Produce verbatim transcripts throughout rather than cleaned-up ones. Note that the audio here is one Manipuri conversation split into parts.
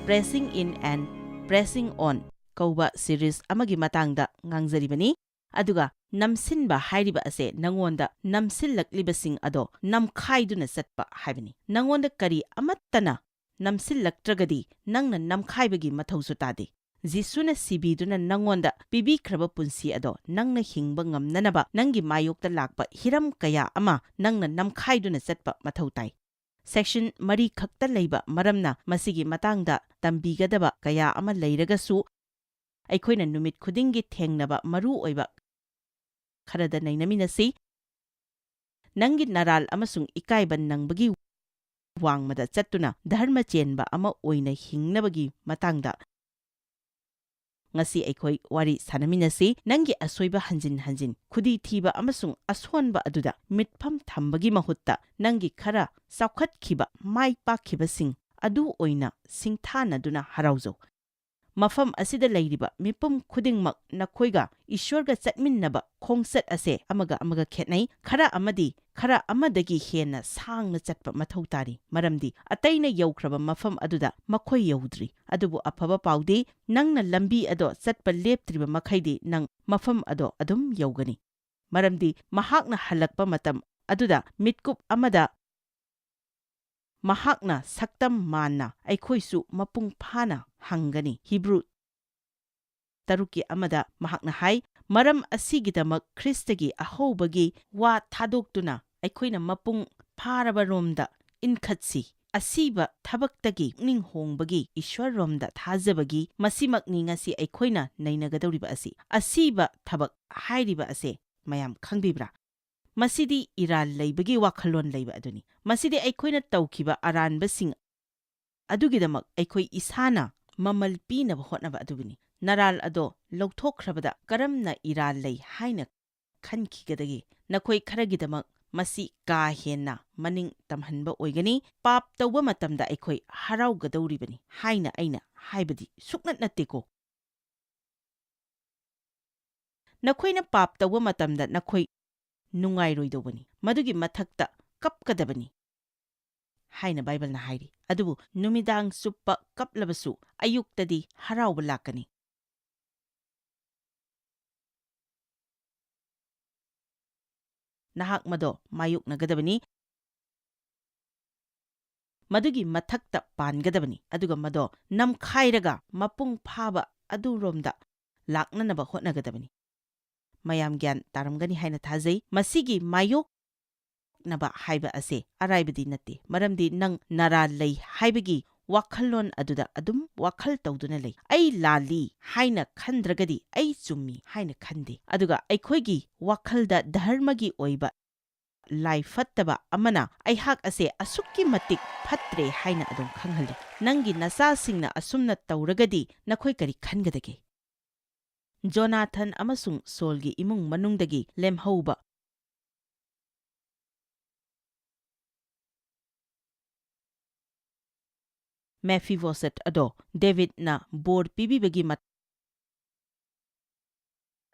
Pressing In and Pressing On ꯀꯧꯕ ꯁꯤꯔꯤꯖ ꯑꯃꯒꯤ ꯃꯇꯥꯡꯗ ꯉꯥꯡꯖꯔꯤꯕꯅꯤ꯫ ꯑꯗꯨꯒ ꯅꯝꯁꯤꯟꯕ ꯍꯥꯏꯔꯤꯕ ꯑꯁꯦ ꯅꯉꯣꯟꯗ ꯅꯝꯁꯤꯜꯂꯛꯂꯤꯕꯁꯤꯡ ꯑꯗꯣ ꯅꯝꯈꯥꯏꯗꯨꯅ ꯆꯠꯄ ꯍꯥꯏꯕꯅꯤ꯫ ꯅꯉꯣꯟꯗ ꯀꯔꯤ ꯑꯃꯠꯇꯅ ꯅꯝꯁꯤꯜꯂꯛꯇ꯭ꯔꯒꯗꯤ ꯅꯪꯅ ꯅꯝꯈꯥꯏꯕꯒꯤ ꯃꯊꯧꯁꯨ ꯇꯥꯗꯦ꯫ ꯖꯤꯁꯨꯅ ꯁꯤꯕꯤꯗꯨꯅ ꯅꯉꯣꯟꯗ ꯄꯤꯕꯤꯈ꯭ꯔꯕ ꯄꯨꯟꯁꯤ ꯑꯗꯣ ꯅꯪꯅ ꯍꯤꯡꯕ ꯉꯝꯅꯅꯕ ꯅꯪꯒꯤ ꯃꯥꯌꯣꯛꯇ ꯂꯥꯛꯄ ꯍꯤꯔꯝ ꯀꯌꯥ ꯑꯃ ꯅꯪꯅ ꯅꯝꯈꯥꯏꯗꯨꯅ ꯆꯠꯄ ꯃꯊꯧ ꯇꯥꯏ꯫ ꯁꯦꯛꯁꯟ ꯃꯔꯤ ꯈꯛꯇ ꯂꯩꯕ ꯃꯔꯝꯅ ꯃꯁꯤꯒꯤ ꯃꯇꯥꯡꯗ ꯇꯝꯕꯤꯒꯗꯕ ꯀꯌꯥ ꯑꯃ ꯂꯩꯔꯒꯁꯨ, ꯑꯩꯈꯣꯏꯅ ꯅꯨꯃꯤꯠ ꯈꯨꯗꯤꯡꯒꯤ ꯊꯦꯡꯅꯕ ꯃꯔꯨ ꯑꯣꯏꯕ ꯈꯔꯗ ꯅꯩꯅꯃꯤꯟꯅꯁꯤ꯫ ꯅꯪꯒꯤ ꯅꯔꯥꯜ ꯑꯃꯁꯨꯡ ꯏꯀꯥꯏꯕ ꯅꯪꯕꯒꯤ ꯋꯥꯡꯃꯗ ꯆꯠꯇꯨꯅ ꯙꯔꯃ ꯆꯦꯟꯕ ꯑꯃ ꯑꯣꯏꯅ ꯍꯤꯡꯅꯕꯒꯤ ꯃꯇꯥꯡꯗ ꯉꯁꯤ ꯑꯩꯈꯣꯏ ꯋꯥꯔꯤ ꯁꯥꯟꯅꯃꯤꯟꯅꯁꯤ꯫ ꯅꯪꯒꯤ ꯑꯁꯣꯏꯕ ꯍꯟꯖꯤꯟ ꯍꯟꯖꯤꯟ ꯈꯨꯗꯤ ꯊꯤꯕ ꯑꯃꯁꯨꯡ ꯑꯁꯣꯟꯕ ꯑꯗꯨꯗ ꯃꯤꯠꯐꯝ ꯊꯝꯕꯒꯤ ꯃꯍꯨꯠꯇ, ꯅꯪꯒꯤ ꯈꯔ ꯆꯥꯎꯈꯠꯈꯤꯕ, ꯃꯥꯏ ꯄꯥꯛꯈꯤꯕꯁꯤꯡ ꯑꯗꯨ ꯑꯣꯏꯅ ꯁꯤꯡꯊꯥꯅꯗꯨꯅ ꯍꯔꯥꯎꯖꯧ꯫ ꯃꯐꯝ ꯑꯁꯤꯗ ꯂꯩꯔꯤꯕ ꯃꯤꯄꯨꯝ ꯈꯨꯗꯤꯡꯃꯛ ꯅꯈꯣꯏꯒ ꯏꯁ꯭ꯋꯔꯒ ꯆꯠꯃꯤꯟꯅꯕ ꯈꯣꯡꯆꯠ ꯑꯁꯦ ꯑꯃꯒ ꯑꯃꯒ ꯈꯦꯠꯅꯩ꯫ ꯈꯔ ꯑꯃꯗꯤ ꯈꯔ ꯑꯃꯗꯒꯤ ꯍꯦꯟꯅ ꯁꯥꯡꯅ ꯆꯠꯄ ꯃꯊꯧ ꯇꯥꯔꯤ, ꯃꯔꯝꯗꯤ ꯑꯇꯩꯅ ꯌꯧꯈ꯭ꯔꯕ ꯃꯐꯝ ꯑꯗꯨꯗ ꯃꯈꯣꯏ ꯌꯧꯗ꯭ꯔꯤ꯫ ꯑꯗꯨꯕꯨ ꯑꯐꯕ ꯄꯥꯎꯗꯤ, ꯅꯪꯅ ꯂꯝꯕꯤ ꯑꯗꯣ ꯆꯠꯄ ꯂꯦꯞꯇ꯭ꯔꯤꯕ ꯃꯈꯩꯗꯤ ꯅꯪ ꯃꯐꯝ ꯑꯗꯣ ꯑꯗꯨꯝ ꯌꯧꯒꯅꯤ, ꯃꯔꯝꯗꯤ ꯃꯍꯥꯛꯅ ꯍꯜꯂꯛꯄ ꯃꯇꯝ ꯑꯗꯨꯗ ꯃꯤꯠꯀꯨꯞ ꯑꯃꯗ ꯃꯍꯥꯛꯅ ꯁꯛꯇꯝ ꯃꯥꯟꯅ ꯑꯩꯈꯣꯏꯁꯨ ꯃꯄꯨꯡ ꯐꯥꯅ ꯍꯪꯒꯅꯤ꯫ ꯍꯤꯕ꯭ꯔꯨ ꯇꯔꯨꯛꯀꯤ ꯑꯃꯗ ꯃꯍꯥꯛꯅ ꯍꯥꯏ, "ꯃꯔꯝ ꯑꯁꯤꯒꯤꯗꯃꯛ ꯈ꯭ꯔꯤꯁꯇꯒꯤ ꯑꯍꯧꯕꯒꯤ ꯋꯥ ꯊꯥꯗꯣꯛꯇꯨꯅ ꯑꯩꯈꯣꯏꯅ ꯃꯄꯨꯡ ꯐꯥꯔꯕ ꯔꯣꯝꯗ ꯏꯟꯈꯠꯁꯤ꯫ ꯑꯁꯤꯕ ꯊꯕꯛꯇꯒꯤ ꯄꯨꯛꯅꯤꯡ ꯍꯣꯡꯕꯒꯤ ꯏꯁ꯭ꯋꯔꯔꯣꯝꯗ ꯊꯥꯖꯕꯒꯤ ꯃꯁꯤꯃꯛꯅꯤ ꯉꯁꯤ ꯑꯩꯈꯣꯏꯅ ꯅꯩꯅꯒꯗꯧꯔꯤꯕ ꯑꯁꯤ꯫ ꯑꯁꯤꯕ ꯊꯕꯛ ꯍꯥꯏꯔꯤꯕ ꯑꯁꯦ ꯃꯌꯥꯝ ꯈꯪꯕꯤꯕ꯭ꯔꯥ? ꯃꯁꯤꯗꯤ ꯏꯔꯥꯜ ꯂꯩꯕꯒꯤ ꯋꯥꯈꯜꯂꯣꯟ ꯂꯩꯕ ꯑꯗꯨꯅꯤ꯫ ꯃꯁꯤꯗꯤ ꯑꯩꯈꯣꯏꯅ ꯇꯧꯈꯤꯕ ꯑꯔꯥꯟꯕꯁꯤꯡ ꯑꯗꯨꯒꯤꯗꯃꯛ ꯑꯩꯈꯣꯏ ꯏꯁꯥꯅ ꯃꯃꯜ ꯄꯤꯅꯕ ꯍꯣꯠꯅꯕ ꯑꯗꯨꯕꯨꯅꯤ꯫ ꯅꯔꯥꯜ ꯑꯗꯣ ꯂꯧꯊꯣꯛꯈ꯭ꯔꯕꯗ ꯀꯔꯝꯅ ꯏꯔꯥꯜ ꯂꯩ ꯍꯥꯏꯅ ꯈꯟꯈꯤꯒꯗꯒꯦ? ꯅꯈꯣꯏ ꯈꯔꯒꯤꯗꯃꯛ ꯃꯁꯤ ꯀꯥ ꯍꯦꯟꯅ ꯃꯅꯤꯡ ꯇꯝꯍꯟꯕ ꯑꯣꯏꯒꯅꯤ꯫ ꯄꯥꯞ ꯇꯧꯕ ꯃꯇꯝꯗ ꯑꯩꯈꯣꯏ ꯍꯔꯥꯎꯒꯗꯧꯔꯤꯕꯅꯤ ꯍꯥꯏꯅ ꯑꯩꯅ ꯍꯥꯏꯕꯗꯤ ꯁꯨꯛꯅꯠ ꯅꯠꯇꯦꯀꯣ꯫ ꯅꯈꯣꯏꯅ ꯄꯥꯞ ꯇꯧꯕ ꯃꯇꯝꯗ ꯅꯈꯣꯏ ꯅꯨꯡꯉꯥꯏꯔꯣꯏꯗꯧꯕꯅꯤ꯫ ꯃꯗꯨꯒꯤ ꯃꯊꯛꯇ ꯀꯞꯀꯗꯕꯅꯤ꯫ ꯍꯥꯏꯅ ꯕꯥꯏꯕꯜꯅ ꯍꯥꯏꯔꯤ꯫ ꯑꯗꯨꯕꯨ ꯅꯨꯃꯤꯗꯥꯡ ꯆꯨꯞꯄ ꯀꯞꯂꯕꯁꯨ ꯑꯌꯨꯛꯇꯗꯤ ꯍꯔꯥꯎꯕ ꯂꯥꯛꯀꯅꯤ꯫ ꯅꯍꯥꯛ ꯃꯗꯣ ꯃꯥꯌꯣꯛꯅꯒꯗꯕꯅꯤ꯫ ꯃꯗꯨꯒꯤ ꯃꯊꯛꯇ ꯄꯥꯟꯒꯗꯕꯅꯤ, ꯑꯗꯨꯒ ꯃꯗꯣ ꯅꯝꯈꯥꯏꯔꯒ ꯃꯄꯨꯡ ꯐꯥꯕ ꯑꯗꯨꯔꯣꯝꯗ ꯂꯥꯛꯅꯅꯕ ꯍꯣꯠꯅꯒꯗꯕꯅꯤ꯫ ꯃꯌꯥꯝ ꯒ꯭ꯌꯥꯟ ꯇꯥꯔꯝꯒꯅꯤ ꯍꯥꯏꯅ ꯊꯥꯖꯩ꯫ ꯃꯁꯤꯒꯤ ꯃꯥꯌꯣꯛꯅꯕ ꯍꯥꯏꯕ ꯑꯁꯦ ꯑꯔꯥꯏꯕꯗꯤ ꯅꯠꯇꯦ, ꯃꯔꯝꯗꯤ ꯅꯪ ꯅꯔꯥ ꯂꯩ ꯍꯥꯏꯕꯒꯤ ꯋꯥꯈꯜꯂꯣꯟ ꯑꯗꯨꯗ ꯑꯗꯨꯝ ꯋꯥꯈꯜ ꯇꯧꯗꯨꯅ ꯂꯩ꯫ "ꯑꯩ ꯂꯥꯜꯂꯤ" ꯍꯥꯏꯅ ꯈꯟꯗ꯭ꯔꯒꯗꯤ "ꯑꯩ ꯆꯨꯝꯃꯤ" ꯍꯥꯏꯅ ꯈꯟꯗꯦ꯫ ꯑꯗꯨꯒ ꯑꯩꯈꯣꯏꯒꯤ ꯋꯥꯈꯜꯗ ꯙꯔꯃꯒꯤ ꯑꯣꯏꯕ ꯂꯥꯏ ꯐꯠꯇꯕ ꯑꯃꯅ ꯑꯩꯍꯥꯛ ꯑꯁꯦ ꯑꯁꯨꯛꯀꯤ ꯃꯇꯤꯛ ꯐꯠꯇ꯭ꯔꯦ ꯍꯥꯏꯅ ꯑꯗꯨꯝ ꯈꯪꯍꯜꯂꯤ꯫ ꯅꯪꯒꯤ ꯅꯆꯥꯁꯤꯡꯅ ꯑꯁꯨꯝꯅ ꯇꯧꯔꯒꯗꯤ ꯅꯈꯣꯏ ꯀꯔꯤ ꯈꯟꯒꯗꯒꯦ? ꯖꯣꯅꯥꯊꯟ ꯑꯃꯁꯨꯡ ꯁꯣꯜꯒꯤ ꯏꯃꯨꯡ ꯃꯅꯨꯡꯗꯒꯤ ꯂꯦꯝꯍꯧꯕ ꯃꯦꯐꯤꯕꯣꯁꯦꯠ ꯑꯗꯣ ꯗꯦꯕꯤꯗꯅ ꯕꯣꯔ ꯄꯤꯕꯤꯕꯒꯤ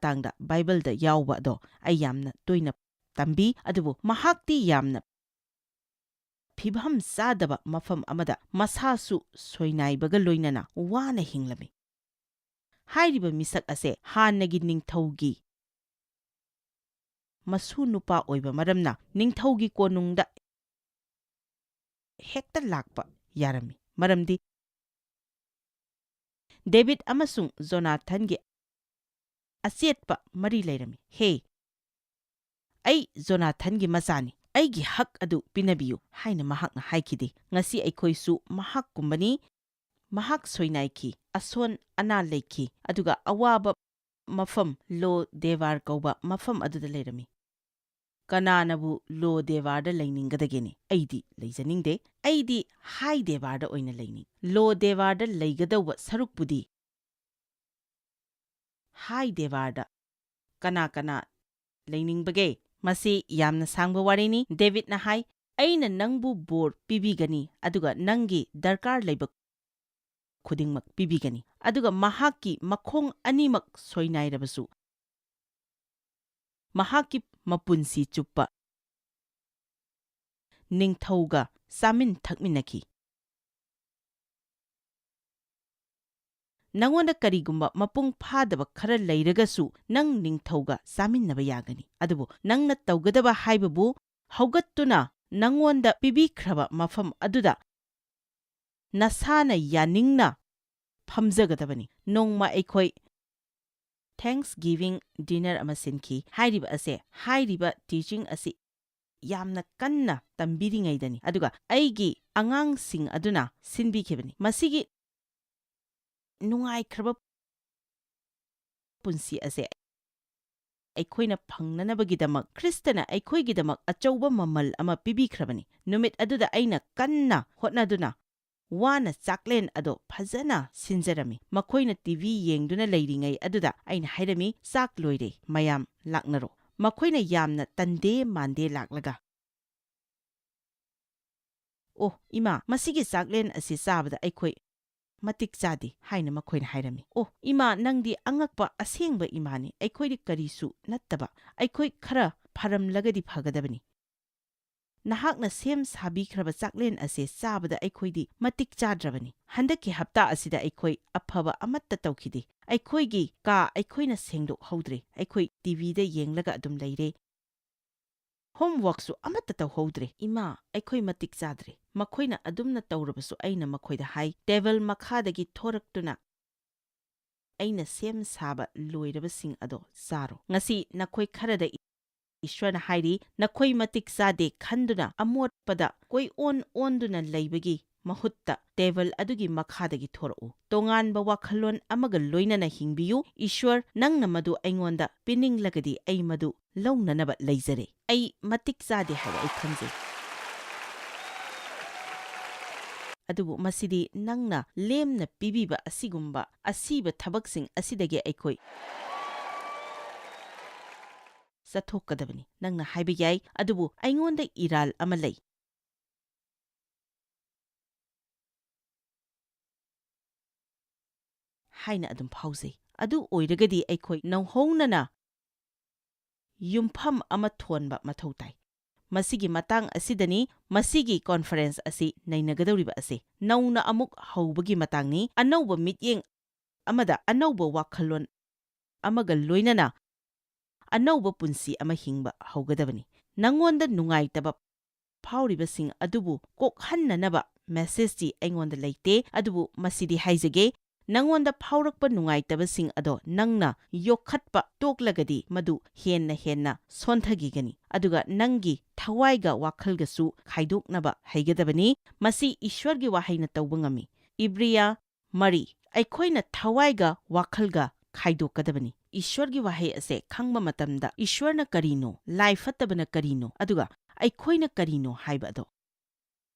ꯃꯇꯥꯡꯗ ꯕꯥꯏꯕꯜꯗ ꯌꯥꯎꯕ ꯑꯗꯣ ꯑꯩ ꯌꯥꯝꯅ ꯇꯣꯏꯅ ꯇꯝꯕꯤ, ꯑꯗꯨꯕꯨ ꯃꯍꯥꯛꯇꯤ ꯌꯥꯝꯅ ꯐꯤꯚꯝ ꯆꯥꯗꯕ ꯃꯐꯝ ꯑꯃꯗ ꯃꯁꯥꯁꯨ ꯁꯣꯏꯅꯥꯏꯕꯒ ꯂꯣꯏꯅꯅ ꯋꯥꯅ ꯍꯤꯡꯂꯝꯃꯤ꯫ ꯍꯥꯏꯔꯤꯕ ꯃꯤꯁꯛ ꯑꯁꯦ ꯍꯥꯟꯅꯒꯤ ꯅꯤꯡꯊꯧꯒꯤ ꯃꯁꯨ ꯅꯨꯄꯥ ꯑꯣꯏꯕ ꯃꯔꯝꯅ ꯅꯤꯡꯊꯧꯒꯤ ꯀꯣꯅꯨꯡꯗ ꯍꯦꯛꯇ ꯂꯥꯛꯄ ꯌꯥꯔꯝꯃꯤ, ꯃꯔꯝꯗꯤ ꯗꯦꯕꯤꯗ ꯑꯃꯁꯨꯡ ꯖꯣꯅꯥꯊꯟꯒꯤ ꯑꯆꯦꯠꯄ ꯃꯔꯤ ꯂꯩꯔꯝꯃꯤ꯫ "ꯍꯦ, ꯑꯩ ꯖꯣꯅꯥꯊꯟꯒꯤ ꯃꯆꯥꯅꯤ, ꯑꯩꯒꯤ ꯍꯛ ꯑꯗꯨ ꯄꯤꯅꯕꯤꯌꯨ" ꯍꯥꯏꯅ ꯃꯍꯥꯛꯅ ꯍꯥꯏꯈꯤꯗꯦ꯫ ꯉꯁꯤ ꯑꯩꯈꯣꯏꯁꯨ ꯃꯍꯥꯛꯀꯨꯝꯕꯅꯤ꯫ ꯃꯍꯥꯛ ꯁꯣꯏꯅꯥꯏꯈꯤ, ꯑꯁꯣꯟ ꯑꯅꯥ ꯂꯩꯈꯤ, ꯑꯗꯨꯒ ꯑꯋꯥꯕ ꯃꯐꯝ, ꯂꯣ ꯗꯦꯕꯥꯔ ꯀꯧꯕ ꯃꯐꯝ ꯑꯗꯨꯗ ꯂꯩꯔꯝꯃꯤ꯫ ꯀꯅꯥꯅꯕꯨ ꯂꯣ ꯗꯦꯕꯥꯔꯗ ꯂꯩꯅꯤꯡꯒꯗꯒꯦꯅꯦ? ꯑꯩꯗꯤ ꯂꯩꯖꯅꯤꯡꯗꯦ꯫ ꯑꯩꯗꯤ ꯍꯥꯏ ꯗꯦꯕꯥꯔꯗ ꯑꯣꯏꯅ ꯂꯩꯅꯤꯡ꯫ ꯂꯣ ꯗꯦꯕꯥꯔꯗ ꯂꯩꯒꯗꯧꯕ ꯁꯔꯨꯛꯄꯨꯗꯤ ꯍꯥꯏ ꯗꯦꯕꯥꯔꯗ ꯀꯅꯥ ꯀꯅꯥ ꯂꯩꯅꯤꯡꯕꯒꯦ? ꯃꯁꯤ ꯌꯥꯝꯅ ꯁꯥꯡꯕ ꯋꯥꯔꯤꯅꯤ꯫ ꯗꯦꯕꯤꯗꯅ ꯍꯥꯏ, "ꯑꯩꯅ ꯅꯪꯕꯨ ꯕꯣꯔ ꯄꯤꯕꯤꯒꯅꯤ, ꯑꯗꯨꯒ ꯅꯪꯒꯤ ꯗꯔꯀꯥꯔ ꯂꯩꯕ ꯈꯨꯗꯤꯡꯃꯛ ꯄꯤꯕꯤꯒꯅꯤ"꯫ ꯑꯗꯨꯒ ꯃꯍꯥꯛꯀꯤ ꯃꯈꯣꯡ ꯑꯅꯤꯃꯛ ꯁꯣꯏꯅꯥꯏꯔꯕꯁꯨ, ꯃꯍꯥꯛꯀꯤ ꯃꯄꯨꯟꯁꯤ ꯆꯨꯞꯄ ꯅꯤꯡꯊꯧꯒ ꯆꯥꯃꯤꯟ ꯊꯛꯃꯤꯟꯅꯈꯤ꯫ ꯅꯉꯣꯟꯗ ꯀꯔꯤꯒꯨꯝꯕ ꯃꯄꯨꯡ ꯐꯥꯗꯕ ꯈꯔ ꯂꯩꯔꯒꯁꯨ, ꯅꯪ ꯅꯤꯡꯊꯧꯒ ꯆꯥꯃꯤꯟꯅꯕ ꯌꯥꯒꯅꯤ꯫ ꯑꯗꯨꯕꯨ ꯅꯪꯅ ꯇꯧꯒꯗꯕ ꯍꯥꯏꯕꯕꯨ, ꯍꯧꯒꯠꯇꯨꯅ ꯅꯉꯣꯟꯗ ꯄꯤꯕꯤꯈ꯭ꯔꯕ ꯃꯐꯝ ꯑꯗꯨꯗ ꯅꯁꯥꯅ ꯌꯥꯅꯤꯡꯅ ꯐꯝꯖꯒꯗꯕꯅꯤ꯫ ꯅꯣꯡꯃ ꯑꯩꯈꯣꯏ Thanksgiving dinner ꯑꯃ ꯁꯤꯟꯈꯤ꯫ ꯍꯥꯏꯔꯤꯕ ꯑꯁꯦ, ꯍꯥꯏꯔꯤꯕ teaching ꯑꯁꯤ ꯌꯥꯝꯅ ꯀꯟꯅ ꯇꯝꯕꯤꯔꯤꯉꯩꯗꯅꯤ, ꯑꯗꯨꯒ ꯑꯩꯒꯤ ꯑꯉꯥꯡꯁꯤꯡ ꯑꯗꯨꯅ ꯁꯤꯟꯕꯤꯈꯤꯕꯅꯤ꯫ ꯃꯁꯤꯒꯤ ꯅꯨꯡꯉꯥꯏꯈ꯭ꯔꯕ ꯄꯨꯟꯁꯤ ꯑꯁꯦ ꯑꯩꯈꯣꯏꯅ ꯐꯪꯅꯅꯕꯒꯤꯗꯃꯛ ꯈ꯭ꯔꯤꯁꯇꯅ ꯑꯩꯈꯣꯏꯒꯤꯗꯃꯛ ꯑꯆꯧꯕ ꯃꯃꯜ ꯑꯃ ꯄꯤꯕꯤꯈ꯭ꯔꯕꯅꯤ꯫ ꯅꯨꯃꯤꯠ ꯑꯗꯨꯗ ꯑꯩꯅ ꯀꯟꯅ ꯍꯣꯠꯅꯗꯨꯅ ꯋꯥꯅ ꯆꯥꯛꯂꯦꯟ ꯑꯗꯣ ꯐꯖꯅ ꯁꯤꯟꯖꯔꯝꯃꯤ꯫ ꯃꯈꯣꯏꯅ ꯇꯤ ꯚꯤ ꯌꯦꯡꯗꯨꯅ ꯂꯩꯔꯤꯉꯩ ꯑꯗꯨꯗ ꯑꯩꯅ ꯍꯥꯏꯔꯝꯃꯤ, "ꯆꯥꯛ ꯂꯣꯏꯔꯦ, ꯃꯌꯥꯝ ꯂꯥꯛꯅꯔꯣ"꯫ ꯃꯈꯣꯏꯅ ꯌꯥꯝꯅ ꯇꯟꯗꯦ ꯃꯥꯟꯗꯦ ꯂꯥꯛꯂꯒ, "ꯑꯣ, ꯏꯃꯥ, ꯃꯁꯤꯒꯤ ꯆꯥꯛꯂꯦꯟ ꯑꯁꯤ ꯆꯥꯕꯗ ꯑꯩꯈꯣꯏ ꯃꯇꯤꯛ ꯆꯥꯗꯦ" ꯍꯥꯏꯅ ꯃꯈꯣꯏꯅ ꯍꯥꯏꯔꯝꯃꯤ꯫ "ꯑꯣ, ꯏꯃꯥ, ꯅꯪꯗꯤ ꯑꯉꯛꯄ ꯑꯁꯦꯡꯕ ꯏꯃꯥꯅꯤ, ꯑꯩꯈꯣꯏꯗꯤ ꯀꯔꯤꯁꯨ ꯅꯠꯇꯕ, ꯑꯩꯈꯣꯏ ꯈꯔ ꯐꯔꯝꯂꯒꯗꯤ ꯐꯒꯗꯕꯅꯤ꯫ ꯅꯍꯥꯛꯅ ꯁꯦꯝ ꯁꯥꯕꯤꯈ꯭ꯔꯕ ꯆꯥꯛꯂꯦꯟ ꯑꯁꯦ ꯆꯥꯕꯗ ꯑꯩꯈꯣꯏꯗꯤ ꯃꯇꯤꯛ ꯆꯥꯗ꯭ꯔꯕꯅꯤ꯫ ꯍꯟꯗꯛꯀꯤ ꯍꯞꯇꯥ ꯑꯁꯤꯗ ꯑꯩꯈꯣꯏ ꯑꯐꯕ ꯑꯃꯠꯇ ꯇꯧꯈꯤꯗꯦ꯫ ꯑꯩꯈꯣꯏꯒꯤ ꯀꯥ ꯑꯩꯈꯣꯏꯅ ꯁꯦꯡꯗꯣꯛꯍꯧꯗ꯭ꯔꯦ꯫ ꯑꯩꯈꯣꯏ ꯇꯤ ꯚꯤꯗ ꯌꯦꯡꯂꯒ ꯑꯗꯨꯝ ꯂꯩꯔꯦ꯫ ꯍꯣꯝꯋꯔꯛꯁꯨ ꯑꯃꯠꯇ ꯇꯧꯍꯧꯗ꯭ꯔꯦ꯫ ꯏꯃꯥ, ꯑꯩꯈꯣꯏ ꯃꯇꯤꯛ ꯆꯥꯗ꯭ꯔꯦ"꯫ ꯃꯈꯣꯏꯅ ꯑꯗꯨꯝꯅ ꯇꯧꯔꯕꯁꯨ ꯑꯩꯅ ꯃꯈꯣꯏꯗ ꯍꯥꯏ, "ꯇꯦꯕꯜ ꯃꯈꯥꯗꯒꯤ ꯊꯣꯔꯛꯇꯨꯅ ꯑꯩꯅ ꯁꯦꯝ ꯁꯥꯕ ꯂꯣꯏꯔꯕꯁꯤꯡ ꯑꯗꯣ ꯆꯥꯔꯣ꯫ ꯉꯁꯤ ꯅꯈꯣꯏ ꯈꯔꯗ ꯏꯁ꯭ꯋꯔꯅ ꯍꯥꯏꯔꯤ, ꯅꯈꯣꯏ ꯃꯇꯤꯛ ꯆꯥꯗꯦ ꯈꯟꯗꯨꯅ ꯑꯃꯣꯠꯄꯗ ꯀꯣꯏꯑꯣꯟ ꯑꯣꯟꯗꯨꯅ ꯂꯩꯕꯒꯤ ꯃꯍꯨꯠꯇ ꯇꯦꯕꯜ ꯑꯗꯨꯒꯤ ꯃꯈꯥꯗꯒꯤ ꯊꯣꯔꯛꯎ꯫ ꯇꯣꯉꯥꯟꯕ ꯋꯥꯈꯜꯂꯣꯟ ꯑꯃꯒ ꯂꯣꯏꯅꯅ ꯍꯤꯡꯕꯤꯌꯨ꯫ ꯏꯁ꯭ꯋꯔ, ꯅꯪꯅ ꯃꯗꯨ ꯑꯩꯉꯣꯟꯗ ꯄꯤꯅꯤꯡꯂꯒꯗꯤ ꯑꯩ ꯃꯗꯨ ꯂꯧꯅꯅꯕ ꯂꯩꯖꯔꯦ꯫ ꯑꯩ ꯃꯇꯤꯛ ꯆꯥꯗꯦ ꯍꯥꯏꯕ ꯑꯩ ꯈꯪꯖꯩ꯫ ꯑꯗꯨꯕꯨ ꯃꯁꯤꯗꯤ ꯅꯪꯅ ꯂꯦꯝꯅ ꯄꯤꯕꯤꯕ ꯑꯁꯤꯒꯨꯝꯕ ꯑꯁꯤꯕ ꯊꯕꯛꯁꯤꯡ ꯑꯁꯤꯗꯒꯤ ꯑꯩꯈꯣꯏ ꯆꯠꯊꯣꯛꯀꯗꯕꯅꯤ꯫ ꯅꯪꯅ ꯍꯥꯏꯕ ꯌꯥꯏ, ꯑꯗꯨꯕꯨ ꯑꯩꯉꯣꯟꯗ ꯏꯔꯥꯜ ꯑꯃ ꯂꯩ ꯍꯥꯏꯅ ꯑꯗꯨꯝ ꯐꯥꯎꯖꯩ꯫ ꯑꯗꯨ ꯑꯣꯏꯔꯒꯗꯤ ꯑꯩꯈꯣꯏ ꯅꯧꯍꯧꯅꯅ ꯌꯨꯝꯐꯝ ꯑꯃ ꯊꯣꯟꯕ ꯃꯊꯧ ꯇꯥꯏ꯫ ꯃꯁꯤꯒꯤ ꯃꯇꯥꯡ ꯑꯁꯤꯗꯅꯤ ꯃꯁꯤꯒꯤ conference ꯑꯁꯤ ꯅꯩꯅꯒꯗꯧꯔꯤꯕ ꯑꯁꯤ꯫ ꯅꯧꯅ ꯑꯃꯨꯛ ꯍꯧꯕꯒꯤ ꯃꯇꯥꯡꯅꯤ, ꯑꯅꯧꯕ ꯃꯤꯠꯌꯦꯡ ꯑꯃꯗ ꯑꯅꯧꯕ ꯋꯥꯈꯜꯂꯣꯟ ꯑꯃꯒ ꯂꯣꯏꯅꯅ ꯑꯅꯧꯕ ꯄꯨꯟꯁꯤ ꯑꯃ ꯍꯤꯡꯕ ꯍꯧꯒꯗꯕꯅꯤ꯫ ꯅꯉꯣꯟꯗ ꯅꯨꯡꯉꯥꯏꯇꯕ ꯐꯥꯎꯔꯤꯕꯁꯤꯡ ꯑꯗꯨꯕꯨ ꯀꯣꯛꯍꯟꯅꯅꯕ message ꯇꯤ ꯑꯩꯉꯣꯟꯗ ꯂꯩꯇꯦ, ꯑꯗꯨꯕꯨ ꯃꯁꯤꯗꯤ ꯍꯥꯏꯖꯒꯦ, ꯅꯉꯣꯟꯗ ꯐꯥꯎꯔꯛꯄ ꯅꯨꯡꯉꯥꯏꯇꯕꯁꯤꯡ ꯑꯗꯣ ꯅꯪꯅ ꯌꯣꯛꯈꯠꯄ ꯇꯣꯛꯂꯒꯗꯤ ꯃꯗꯨ ꯍꯦꯟꯅ ꯍꯦꯟꯅ ꯁꯣꯟꯊꯈꯤꯒꯅꯤ, ꯑꯗꯨꯒ ꯅꯪꯒꯤ ꯊꯋꯥꯏꯒ ꯋꯥꯈꯜꯒꯁꯨ ꯈꯥꯏꯗꯣꯛꯅꯕ ꯍꯩꯒꯗꯕꯅꯤ꯫ ꯃꯁꯤ ꯏꯁ꯭ꯋꯔꯒꯤ ꯋꯥꯍꯩꯅ ꯇꯧꯕ ꯉꯝꯃꯤ꯫ ꯏꯕ꯭ꯔꯤꯌꯥ ꯃꯔꯤ, ꯑꯩꯈꯣꯏꯅ ꯊꯋꯥꯏꯒ ꯋꯥꯈꯜꯒ ꯈꯥꯏꯗꯣꯛꯀꯗꯕꯅꯤ꯫ ꯏꯁ꯭ꯋꯔꯒꯤ ꯋꯥꯍꯩ ꯑꯁꯦ ꯈꯪꯕ ꯃꯇꯝꯗ ꯏꯁ꯭ꯋꯔꯅ ꯀꯔꯤꯅꯣ, ꯂꯥꯏ ꯐꯠꯇꯕꯅ ꯀꯔꯤꯅꯣ, ꯑꯗꯨꯒ ꯑꯩꯈꯣꯏꯅ ꯀꯔꯤꯅꯣ ꯍꯥꯏꯕ ꯑꯗꯣ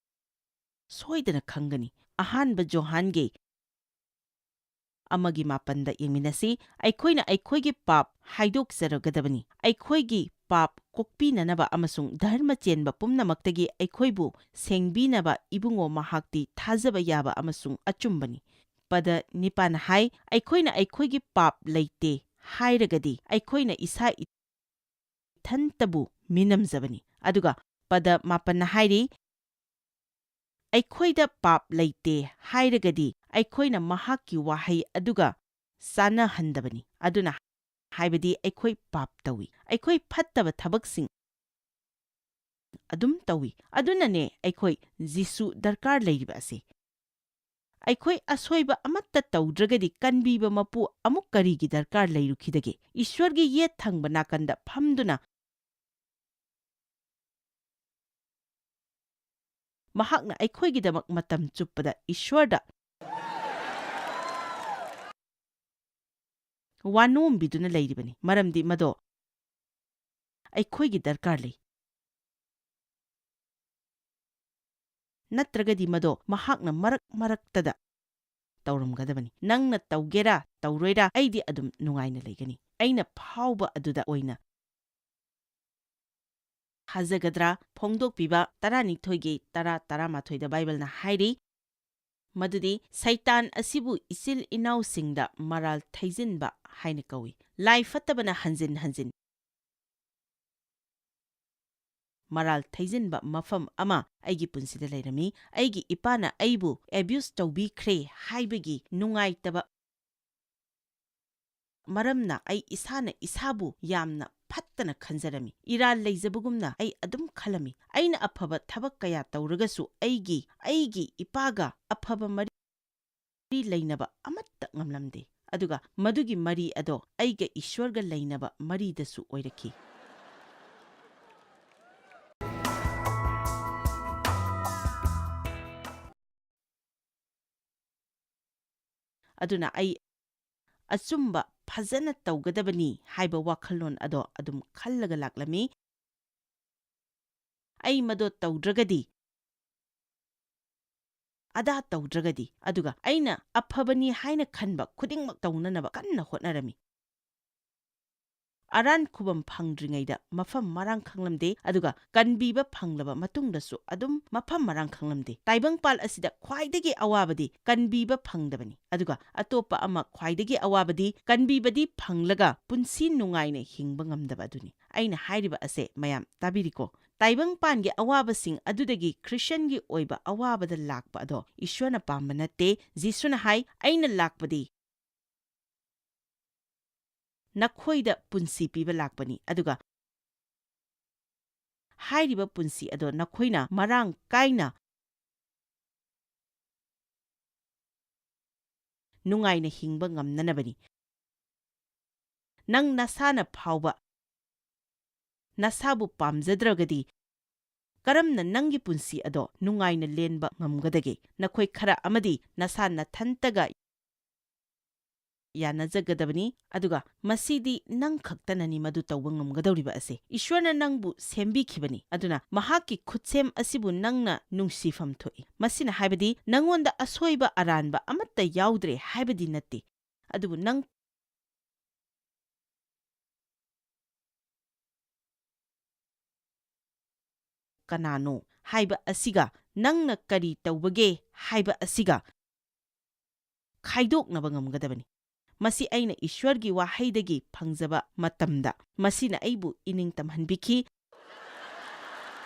ꯁꯣꯏꯗꯅ ꯈꯪꯒꯅꯤ꯫ ꯑꯍꯥꯟꯕ ꯖꯣꯍꯥꯟꯒꯤ ꯑꯃꯒꯤ ꯃꯥꯄꯟꯗ ꯌꯦꯡꯃꯤꯟꯅꯁꯤ꯫ ꯑꯩꯈꯣꯏꯅ ꯑꯩꯈꯣꯏꯒꯤ ꯄꯥꯞ ꯍꯥꯏꯗꯣꯛꯆꯔꯒꯗꯕꯅꯤ꯫ ꯑꯩꯈꯣꯏꯒꯤ ꯄꯥꯞ ꯀꯣꯛꯄꯤꯅꯅꯕ ꯑꯃꯁꯨꯡ ꯙꯔꯃ ꯆꯦꯟꯕ ꯄꯨꯝꯅꯃꯛꯇꯒꯤ ꯑꯩꯈꯣꯏꯕꯨ ꯁꯦꯡꯕꯤꯅꯕ ꯏꯕꯨꯡꯉꯣ ꯃꯍꯥꯛꯇꯤ ꯊꯥꯖꯕ ꯌꯥꯕ ꯑꯃꯁꯨꯡ ꯑꯆꯨꯝꯕꯅꯤ꯫ ꯄꯗ ꯅꯤꯄꯥꯟ ꯍꯥꯏ, ꯑꯩꯈꯣꯏꯅ ꯑꯩꯈꯣꯏꯒꯤ ꯄꯥꯞ ꯂꯩꯇꯦ ꯍꯥꯏꯔꯒꯗꯤ ꯑꯩꯈꯣꯏꯅ ꯏꯁꯥ ꯏꯊꯟꯇꯕꯨ ꯃꯤꯅꯝꯖꯕꯅꯤ꯫ ꯑꯗꯨꯒ ꯄꯗ ꯃꯥꯄꯟꯅ ꯍꯥꯏꯔꯤ, ꯑꯩꯈꯣꯏꯗ ꯄꯥꯞ ꯂꯩꯇꯦ ꯍꯥꯏꯔꯒꯗꯤ ꯑꯩꯈꯣꯏꯅ ꯃꯍꯥꯛꯀꯤ ꯋꯥꯍꯩ ꯑꯗꯨꯒ ꯆꯥꯅꯍꯟꯗꯕꯅꯤ꯫ ꯑꯗꯨꯅ ꯍꯥꯏꯕꯗꯤ ꯑꯩꯈꯣꯏ ꯄꯥꯞ ꯇꯧꯏ, ꯑꯩꯈꯣꯏ ꯐꯠꯇꯕ ꯊꯕꯛꯁꯤꯡ ꯑꯗꯨꯝ ꯇꯧꯏ꯫ ꯑꯗꯨꯅꯅꯦ ꯑꯩꯈꯣꯏ ꯖꯤꯁꯨ ꯗꯔꯀꯥꯔ ꯂꯩꯔꯤꯕ ꯑꯁꯤ꯫ ꯑꯩꯈꯣꯏ ꯑꯁꯣꯏꯕ ꯑꯃꯠꯇ ꯇꯧꯗ꯭ꯔꯒꯗꯤ ꯀꯟꯕꯤꯕ ꯃꯄꯨ ꯑꯃꯨꯛ ꯀꯔꯤꯒꯤ ꯗꯔꯀꯥꯔ ꯂꯩꯔꯨꯈꯤꯗꯒꯦ? ꯏꯁ꯭ꯋꯔꯒꯤ ꯌꯦꯠ ꯊꯪꯕ ꯅꯥꯀꯟꯗ ꯐꯝꯗꯨꯅ ꯃꯍꯥꯛꯅ ꯑꯩꯈꯣꯏꯒꯤꯗꯃꯛ ꯃꯇꯝ ꯆꯨꯞꯄꯗ ꯏꯁ꯭ꯋꯔꯗ ꯋꯥꯅꯣꯝꯕꯤꯗꯨꯅ ꯂꯩꯔꯤꯕꯅꯤ, ꯃꯔꯝꯗꯤ ꯃꯗꯣ ꯑꯩꯈꯣꯏꯒꯤ ꯗꯔꯀꯥꯔ ꯂꯩ꯫ ꯅꯠꯇ꯭ꯔꯒꯗꯤ ꯃꯗꯣ ꯃꯍꯥꯛꯅ ꯃꯔꯛ ꯃꯔꯛꯇꯗ ꯇꯧꯔꯝꯒꯗꯕꯅꯤ꯫ ꯅꯪꯅ ꯇꯧꯒꯦꯔꯥ ꯇꯧꯔꯣꯏꯔꯥ, ꯑꯩꯗꯤ ꯑꯗꯨꯝ ꯅꯨꯡꯉꯥꯏꯅ ꯂꯩꯒꯅꯤ꯫ ꯑꯩꯅ ꯐꯥꯎꯕ ꯑꯗꯨꯗ ꯑꯣꯏꯅ ꯊꯥꯖꯒꯗ꯭ꯔꯥ? ꯐꯣꯡꯗꯣꯛꯄꯤꯕ ꯇꯔꯥꯅꯤꯊꯣꯏꯒꯤ ꯇꯔꯥ ꯇꯔꯥꯃꯥꯊꯣꯏꯗ ꯕꯥꯏꯕꯜꯅ ꯍꯥꯏꯔꯤ, ꯃꯗꯨꯗꯤ ꯁꯩꯇꯥꯟ ꯑꯁꯤꯕꯨ ꯏꯆꯤꯜ ꯏꯅꯥꯎꯁꯤꯡꯗ ꯃꯔꯥꯜ ꯊꯩꯖꯤꯟꯕ ꯍꯥꯏꯅ ꯀꯧꯏ꯫ ꯂꯥꯏ ꯐꯠꯇꯕꯅ ꯍꯟꯖꯤꯟ ꯍꯟꯖꯤꯟ ꯃꯔꯥꯜ ꯊꯩꯖꯤꯟꯕ ꯃꯐꯝ ꯑꯃ ꯑꯩꯒꯤ ꯄꯨꯟꯁꯤꯗ ꯂꯩꯔꯝꯃꯤ꯫ ꯑꯩꯒꯤ ꯏꯄꯥꯅ ꯑꯩꯕꯨ ꯑꯦꯕ꯭ꯌꯨꯁ ꯇꯧꯕꯤꯈ꯭ꯔꯦ ꯍꯥꯏꯕꯒꯤ ꯅꯨꯡꯉꯥꯏꯇꯕ ꯃꯔꯝꯅ ꯑꯩ ꯏꯁꯥꯅ ꯏꯁꯥꯕꯨ ꯌꯥꯝꯅ ꯐꯠꯇꯅ ꯈꯟꯖꯔꯝꯃꯤ꯫ ꯏꯔꯥꯜ ꯂꯩꯖꯕꯒꯨꯝꯅ ꯑꯩ ꯑꯗꯨꯝ ꯈꯜꯂꯝꯃꯤ꯫ ꯑꯩꯅ ꯑꯐꯕ ꯊꯕꯛ ꯀꯌꯥ ꯇꯧꯔꯒꯁꯨ ꯑꯩꯒꯤ, ꯑꯩꯒꯤ ꯏꯄꯥꯒ ꯑꯐꯕ ꯃꯔꯤ ꯂꯩꯅꯕ ꯑꯃꯠꯇ ꯉꯝꯂꯝꯗꯦ꯫ ꯑꯗꯨꯒ ꯃꯗꯨꯒꯤ ꯃꯔꯤ ꯑꯗꯣ ꯑꯩꯒ ꯏꯁ꯭ꯋꯔꯒ ꯂꯩꯅꯕ ꯃꯔꯤꯗꯁꯨ ꯑꯣꯏꯔꯛꯈꯤ꯫ ꯑꯗꯨꯅ ꯑꯩ ꯑꯆꯨꯝꯕ ꯐꯖꯅ ꯇꯧꯒꯗꯕꯅꯤ ꯍꯥꯏꯕ ꯋꯥꯈꯜꯂꯣꯟ ꯑꯗꯣ ꯑꯗꯨꯝ ꯈꯜꯂꯒ ꯂꯥꯛꯂꯝꯃꯤ꯫ ꯑꯩ ꯃꯗꯣ ꯇꯧꯗ꯭ꯔꯒꯗꯤ, ꯑꯗꯥ ꯇꯧꯗ꯭ꯔꯒꯗꯤ, ꯑꯗꯨꯒ ꯑꯩꯅ ꯑꯐꯕꯅꯤ ꯍꯥꯏꯅ ꯈꯟꯕ ꯈꯨꯗꯤꯡꯃꯛ ꯇꯧꯅꯅꯕ ꯀꯟꯅ ꯍꯣꯠꯅꯔꯝꯃꯤ꯫ ꯑꯔꯥꯟ ꯈꯨꯕꯝ ꯐꯪꯗ꯭ꯔꯤꯉꯩꯗ ꯃꯐꯝ ꯃꯔꯥꯡ ꯈꯪꯂꯝꯗꯦ, ꯑꯗꯨꯒ ꯀꯟꯕꯤꯕ ꯐꯪꯂꯕ ꯃꯇꯨꯡꯗꯁꯨ ꯑꯗꯨꯝ ꯃꯐꯝ ꯃꯔꯥꯡ ꯈꯪꯂꯝꯗꯦ꯫ ꯇꯥꯏꯕꯪꯄꯥꯜ ꯑꯁꯤꯗ ꯈ꯭ꯋꯥꯏꯗꯒꯤ ꯑꯋꯥꯕꯗꯤ ꯀꯟꯕꯤꯕ ꯐꯪꯗꯕꯅꯤ, ꯑꯗꯨꯒ ꯑꯇꯣꯞꯄ ꯑꯃ ꯈ꯭ꯋꯥꯏꯗꯒꯤ ꯑꯋꯥꯕꯗꯤ ꯀꯟꯕꯤꯕꯗꯤ ꯐꯪꯂꯒ ꯄꯨꯟꯁꯤ ꯅꯨꯡꯉꯥꯏꯅ ꯍꯤꯡꯕ ꯉꯝꯗꯕ ꯑꯗꯨꯅꯤ꯫ ꯑꯩꯅ ꯍꯥꯏꯔꯤꯕ ꯑꯁꯦ ꯃꯌꯥꯝ ꯇꯥꯕꯤꯔꯤꯀꯣ? ꯇꯥꯏꯕꯪꯄꯥꯟꯒꯤ ꯑꯋꯥꯕꯁꯤꯡ ꯑꯗꯨꯗꯒꯤ ꯈ꯭ꯔꯤꯁꯇꯤꯌꯟꯒꯤ ꯑꯣꯏꯕ ꯑꯋꯥꯕꯗ ꯂꯥꯛꯄ ꯑꯗꯣ ꯏꯁ꯭ꯋꯔꯅ ꯄꯥꯝꯕ ꯅꯠꯇꯦ꯫ ꯖꯤꯁꯨꯅ ꯍꯥꯏ, "ꯑꯩꯅ ꯂꯥꯛꯄꯗꯤ ꯅꯈꯣꯏꯗ ꯄꯨꯟꯁꯤ ꯄꯤꯕ ꯂꯥꯛꯄꯅꯤ, ꯑꯗꯨꯒ ꯍꯥꯏꯔꯤꯕ ꯄꯨꯟꯁꯤ ꯑꯗꯣ ꯅꯈꯣꯏꯅ ꯃꯔꯥꯡ ꯀꯥꯏꯅ ꯅꯨꯡꯉꯥꯏꯅ ꯍꯤꯡꯕ ꯉꯝꯅꯅꯕꯅꯤ꯫ ꯅꯪ ꯅꯁꯥꯅ ꯐꯥꯎꯕ ꯅꯁꯥꯕꯨ ꯄꯥꯝꯖꯗ꯭ꯔꯒꯗꯤ ꯀꯔꯝꯅ ꯅꯪꯒꯤ ꯄꯨꯟꯁꯤ ꯑꯗꯣ ꯅꯨꯡꯉꯥꯏꯅ ꯂꯦꯟꯕ ꯉꯝꯒꯗꯒꯦ? ꯅꯈꯣꯏ ꯈꯔ ꯑꯃꯗꯤ ꯅꯁꯥ ꯅꯊꯟꯇꯒ ꯌꯥꯅꯖꯒꯗꯕꯅꯤ, ꯑꯗꯨꯒ ꯃꯁꯤꯗꯤ ꯅꯪ ꯈꯛꯇꯅꯅꯤ ꯃꯗꯨ ꯇꯧꯕ ꯉꯝꯒꯗꯧꯔꯤꯕ ꯑꯁꯦ꯫ ꯏꯁ꯭ꯋꯔꯅ ꯅꯪꯕꯨ ꯁꯦꯝꯕꯤꯈꯤꯕꯅꯤ, ꯑꯗꯨꯅ ꯃꯍꯥꯛꯀꯤ ꯈꯨꯠꯁꯦꯝ ꯑꯁꯤꯕꯨ ꯅꯪꯅ ꯅꯨꯡꯁꯤꯐꯝ ꯊꯣꯛꯏ꯫ ꯃꯁꯤꯅ ꯍꯥꯏꯕꯗꯤ ꯅꯪꯉꯣꯟꯗ ꯑꯁꯣꯏꯕ ꯑꯔꯥꯟꯕ ꯑꯃꯠꯇ ꯌꯥꯎꯗ꯭ꯔꯦ ꯍꯥꯏꯕꯗꯤ ꯅꯠꯇꯦ, ꯑꯗꯨꯕꯨ ꯅꯪ ꯀꯅꯥꯅꯣ ꯍꯥꯏꯕ ꯑꯁꯤꯒ ꯅꯪꯅ ꯀꯔꯤ ꯇꯧꯕꯒꯦ ꯍꯥꯏꯕ ꯑꯁꯤꯒ ꯈꯥꯏꯗꯣꯛꯅꯕ ꯉꯝꯒꯗꯕꯅꯤ꯫ ꯃꯁꯤ ꯑꯩꯅ ꯏꯁ꯭ꯋꯔꯒꯤ ꯋꯥꯍꯩꯗꯒꯤ ꯐꯪꯖꯕ ꯃꯇꯝꯗ ꯃꯁꯤꯅ ꯑꯩꯕꯨ ꯏꯅꯤꯡ ꯇꯝꯍꯟꯕꯤꯈꯤ꯫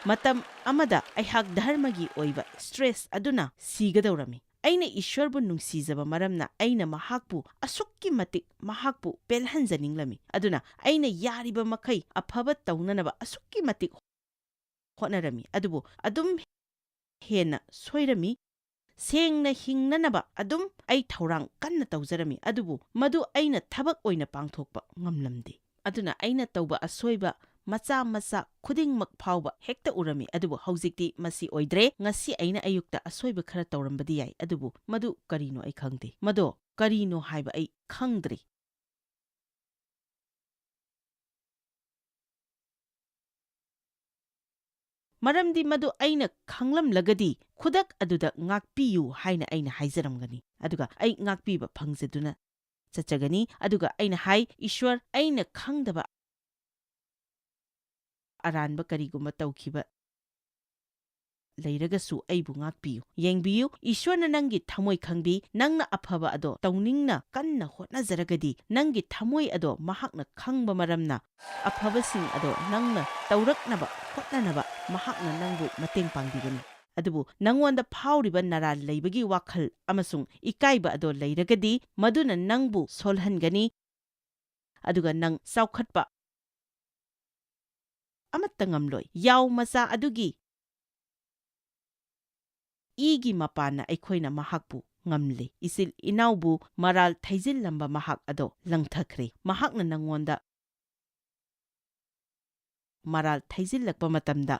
ꯃꯇꯝ ꯑꯃꯗ ꯑꯩꯍꯥꯛ ꯙꯔꯃꯒꯤ ꯑꯣꯏꯕ ꯁ꯭ꯇ꯭ꯔꯦꯁ ꯑꯗꯨꯅ ꯁꯤꯒꯗꯧꯔꯝꯃꯤ꯫ ꯑꯩꯅ ꯏꯁ꯭ꯋꯔꯕꯨ ꯅꯨꯡꯁꯤꯖꯕ ꯃꯔꯝꯅ ꯑꯩꯅ ꯃꯍꯥꯛꯄꯨ ꯑꯁꯨꯛꯀꯤ ꯃꯇꯤꯛ ꯃꯍꯥꯛꯄꯨ ꯄꯦꯜꯍꯟꯖꯅꯤꯡꯂꯝꯃꯤ꯫ ꯑꯗꯨꯅ ꯑꯩꯅ ꯌꯥꯔꯤꯕ ꯃꯈꯩ ꯑꯐꯕ ꯇꯧꯅꯅꯕ ꯑꯁꯨꯛꯀꯤ ꯃꯇꯤꯛ ꯍꯣꯠꯅꯔꯝꯃꯤ, ꯑꯗꯨꯕꯨ ꯑꯗꯨꯝ ꯍꯦꯟꯅ ꯁꯣꯏꯔꯝꯃꯤ꯫ ꯁꯦꯡꯅ ꯍꯤꯡꯅꯅꯕ ꯑꯗꯨꯝ ꯑꯩ ꯊꯧꯔꯥꯡ ꯀꯟꯅ ꯇꯧꯖꯔꯝꯃꯤ, ꯑꯗꯨꯕꯨ ꯃꯗꯨ ꯑꯩꯅ ꯊꯕꯛ ꯑꯣꯏꯅ ꯄꯥꯡꯊꯣꯛꯄ ꯉꯝꯂꯝꯗꯦ꯫ ꯑꯗꯨꯅ ꯑꯩꯅ ꯇꯧꯕ ꯑꯁꯣꯏꯕ ꯃꯆꯥ ꯃꯆꯥ ꯈꯨꯗꯤꯡꯃꯛ ꯐꯥꯎꯕ ꯍꯦꯛꯇ ꯎꯔꯝꯃꯤ, ꯑꯗꯨꯕꯨ ꯍꯧꯖꯤꯛꯇꯤ ꯃꯁꯤ ꯑꯣꯏꯗ꯭ꯔꯦ꯫ ꯉꯁꯤ ꯑꯩꯅ ꯑꯌꯨꯛꯇ ꯑꯁꯣꯏꯕ ꯈꯔ ꯇꯧꯔꯝꯕꯗꯤ ꯌꯥꯏ, ꯑꯗꯨꯕꯨ ꯃꯗꯨ ꯀꯔꯤꯅꯣ ꯑꯩ ꯈꯪꯗꯦ꯫ ꯃꯗꯣ ꯀꯔꯤꯅꯣ ꯍꯥꯏꯕ ꯑꯩ ꯈꯪꯗ꯭ꯔꯤ꯫ ꯃꯔꯝꯗꯤ ꯃꯗꯨ ꯑꯩꯅ ꯈꯪꯂꯝꯂꯒꯗꯤ, "ꯈꯨꯗꯛ ꯑꯗꯨꯗ ꯉꯥꯛꯄꯤꯌꯨ" ꯍꯥꯏꯅ ꯑꯩꯅ ꯍꯥꯏꯖꯔꯝꯒꯅꯤ꯫ ꯑꯗꯨꯒ ꯑꯩ ꯉꯥꯛꯄꯤꯕ ꯐꯪꯖꯗꯨꯅ ꯆꯠꯆꯒꯅꯤ꯫ ꯑꯗꯨꯒ ꯑꯩꯅ ꯍꯥꯏ, "ꯏꯁ꯭ꯋꯔ, ꯑꯩꯅ ꯈꯪꯗꯕ ꯑꯔꯥꯟꯕ ꯀꯔꯤꯒꯨꯝꯕ ꯇꯧꯈꯤꯕ ꯂꯩꯔꯒꯁꯨ ꯑꯩꯕꯨ ꯉꯥꯛꯄꯤꯌꯨ꯫ ꯌꯦꯡꯕꯤꯌꯨ, ꯏꯁ꯭ꯋꯔꯅ ꯅꯪꯒꯤ ꯊꯃꯣꯏ ꯈꯪꯕꯤ꯫ ꯅꯪꯅ ꯑꯐꯕ ꯑꯗꯣ ꯇꯧꯅꯤꯡꯅ ꯀꯟꯅ ꯍꯣꯠꯅꯖꯔꯒꯗꯤ, ꯅꯪꯒꯤ ꯊꯃꯣꯏ ꯑꯗꯣ ꯃꯍꯥꯛꯅ ꯈꯪꯕ ꯃꯔꯝꯅ, ꯑꯐꯕꯁꯤꯡ ꯑꯗꯣ ꯅꯪꯅ ꯇꯧꯔꯛꯅꯕ ꯍꯣꯠꯅꯅꯕ ꯃꯍꯥꯛꯅ ꯅꯪꯕꯨ ꯃꯇꯦꯡ ꯄꯥꯡꯕꯤꯒꯅꯤ꯫ ꯑꯗꯨꯕꯨ ꯅꯪꯉꯣꯟꯗ ꯐꯥꯎꯔꯤꯕ ꯅꯔꯥꯜ ꯂꯩꯕꯒꯤ ꯋꯥꯈꯜ ꯑꯃꯁꯨꯡ ꯏꯀꯥꯏꯕ ꯑꯗꯣ ꯂꯩꯔꯒꯗꯤ, ꯃꯗꯨꯅ ꯅꯪꯕꯨ ꯁꯣꯜꯍꯟꯒꯅꯤ, ꯑꯗꯨꯒ ꯅꯪ ꯆꯥꯎꯈꯠꯄ ꯑꯃꯠꯇ ꯉꯝꯂꯣꯏ꯫ ꯌꯥꯎ ꯃꯆꯥ ꯑꯗꯨꯒꯤ ꯏꯒꯤ ꯃꯄꯥꯟꯅ ꯑꯩꯈꯣꯏꯅ ꯃꯍꯥꯛꯄꯨ ꯉꯝꯂꯦ꯫ ꯏꯆꯤꯜ ꯏꯅꯥꯎꯕꯨ ꯃꯔꯥꯜ ꯊꯩꯖꯤꯜꯂꯝꯕ ꯃꯍꯥꯛ ꯑꯗꯣ ꯂꯪꯊꯈ꯭ꯔꯦ꯫ ꯃꯍꯥꯛꯅ ꯅꯪꯉꯣꯟꯗ ꯃꯔꯥꯜ ꯊꯩꯖꯤꯜꯂꯛꯄ ꯃꯇꯝꯗ,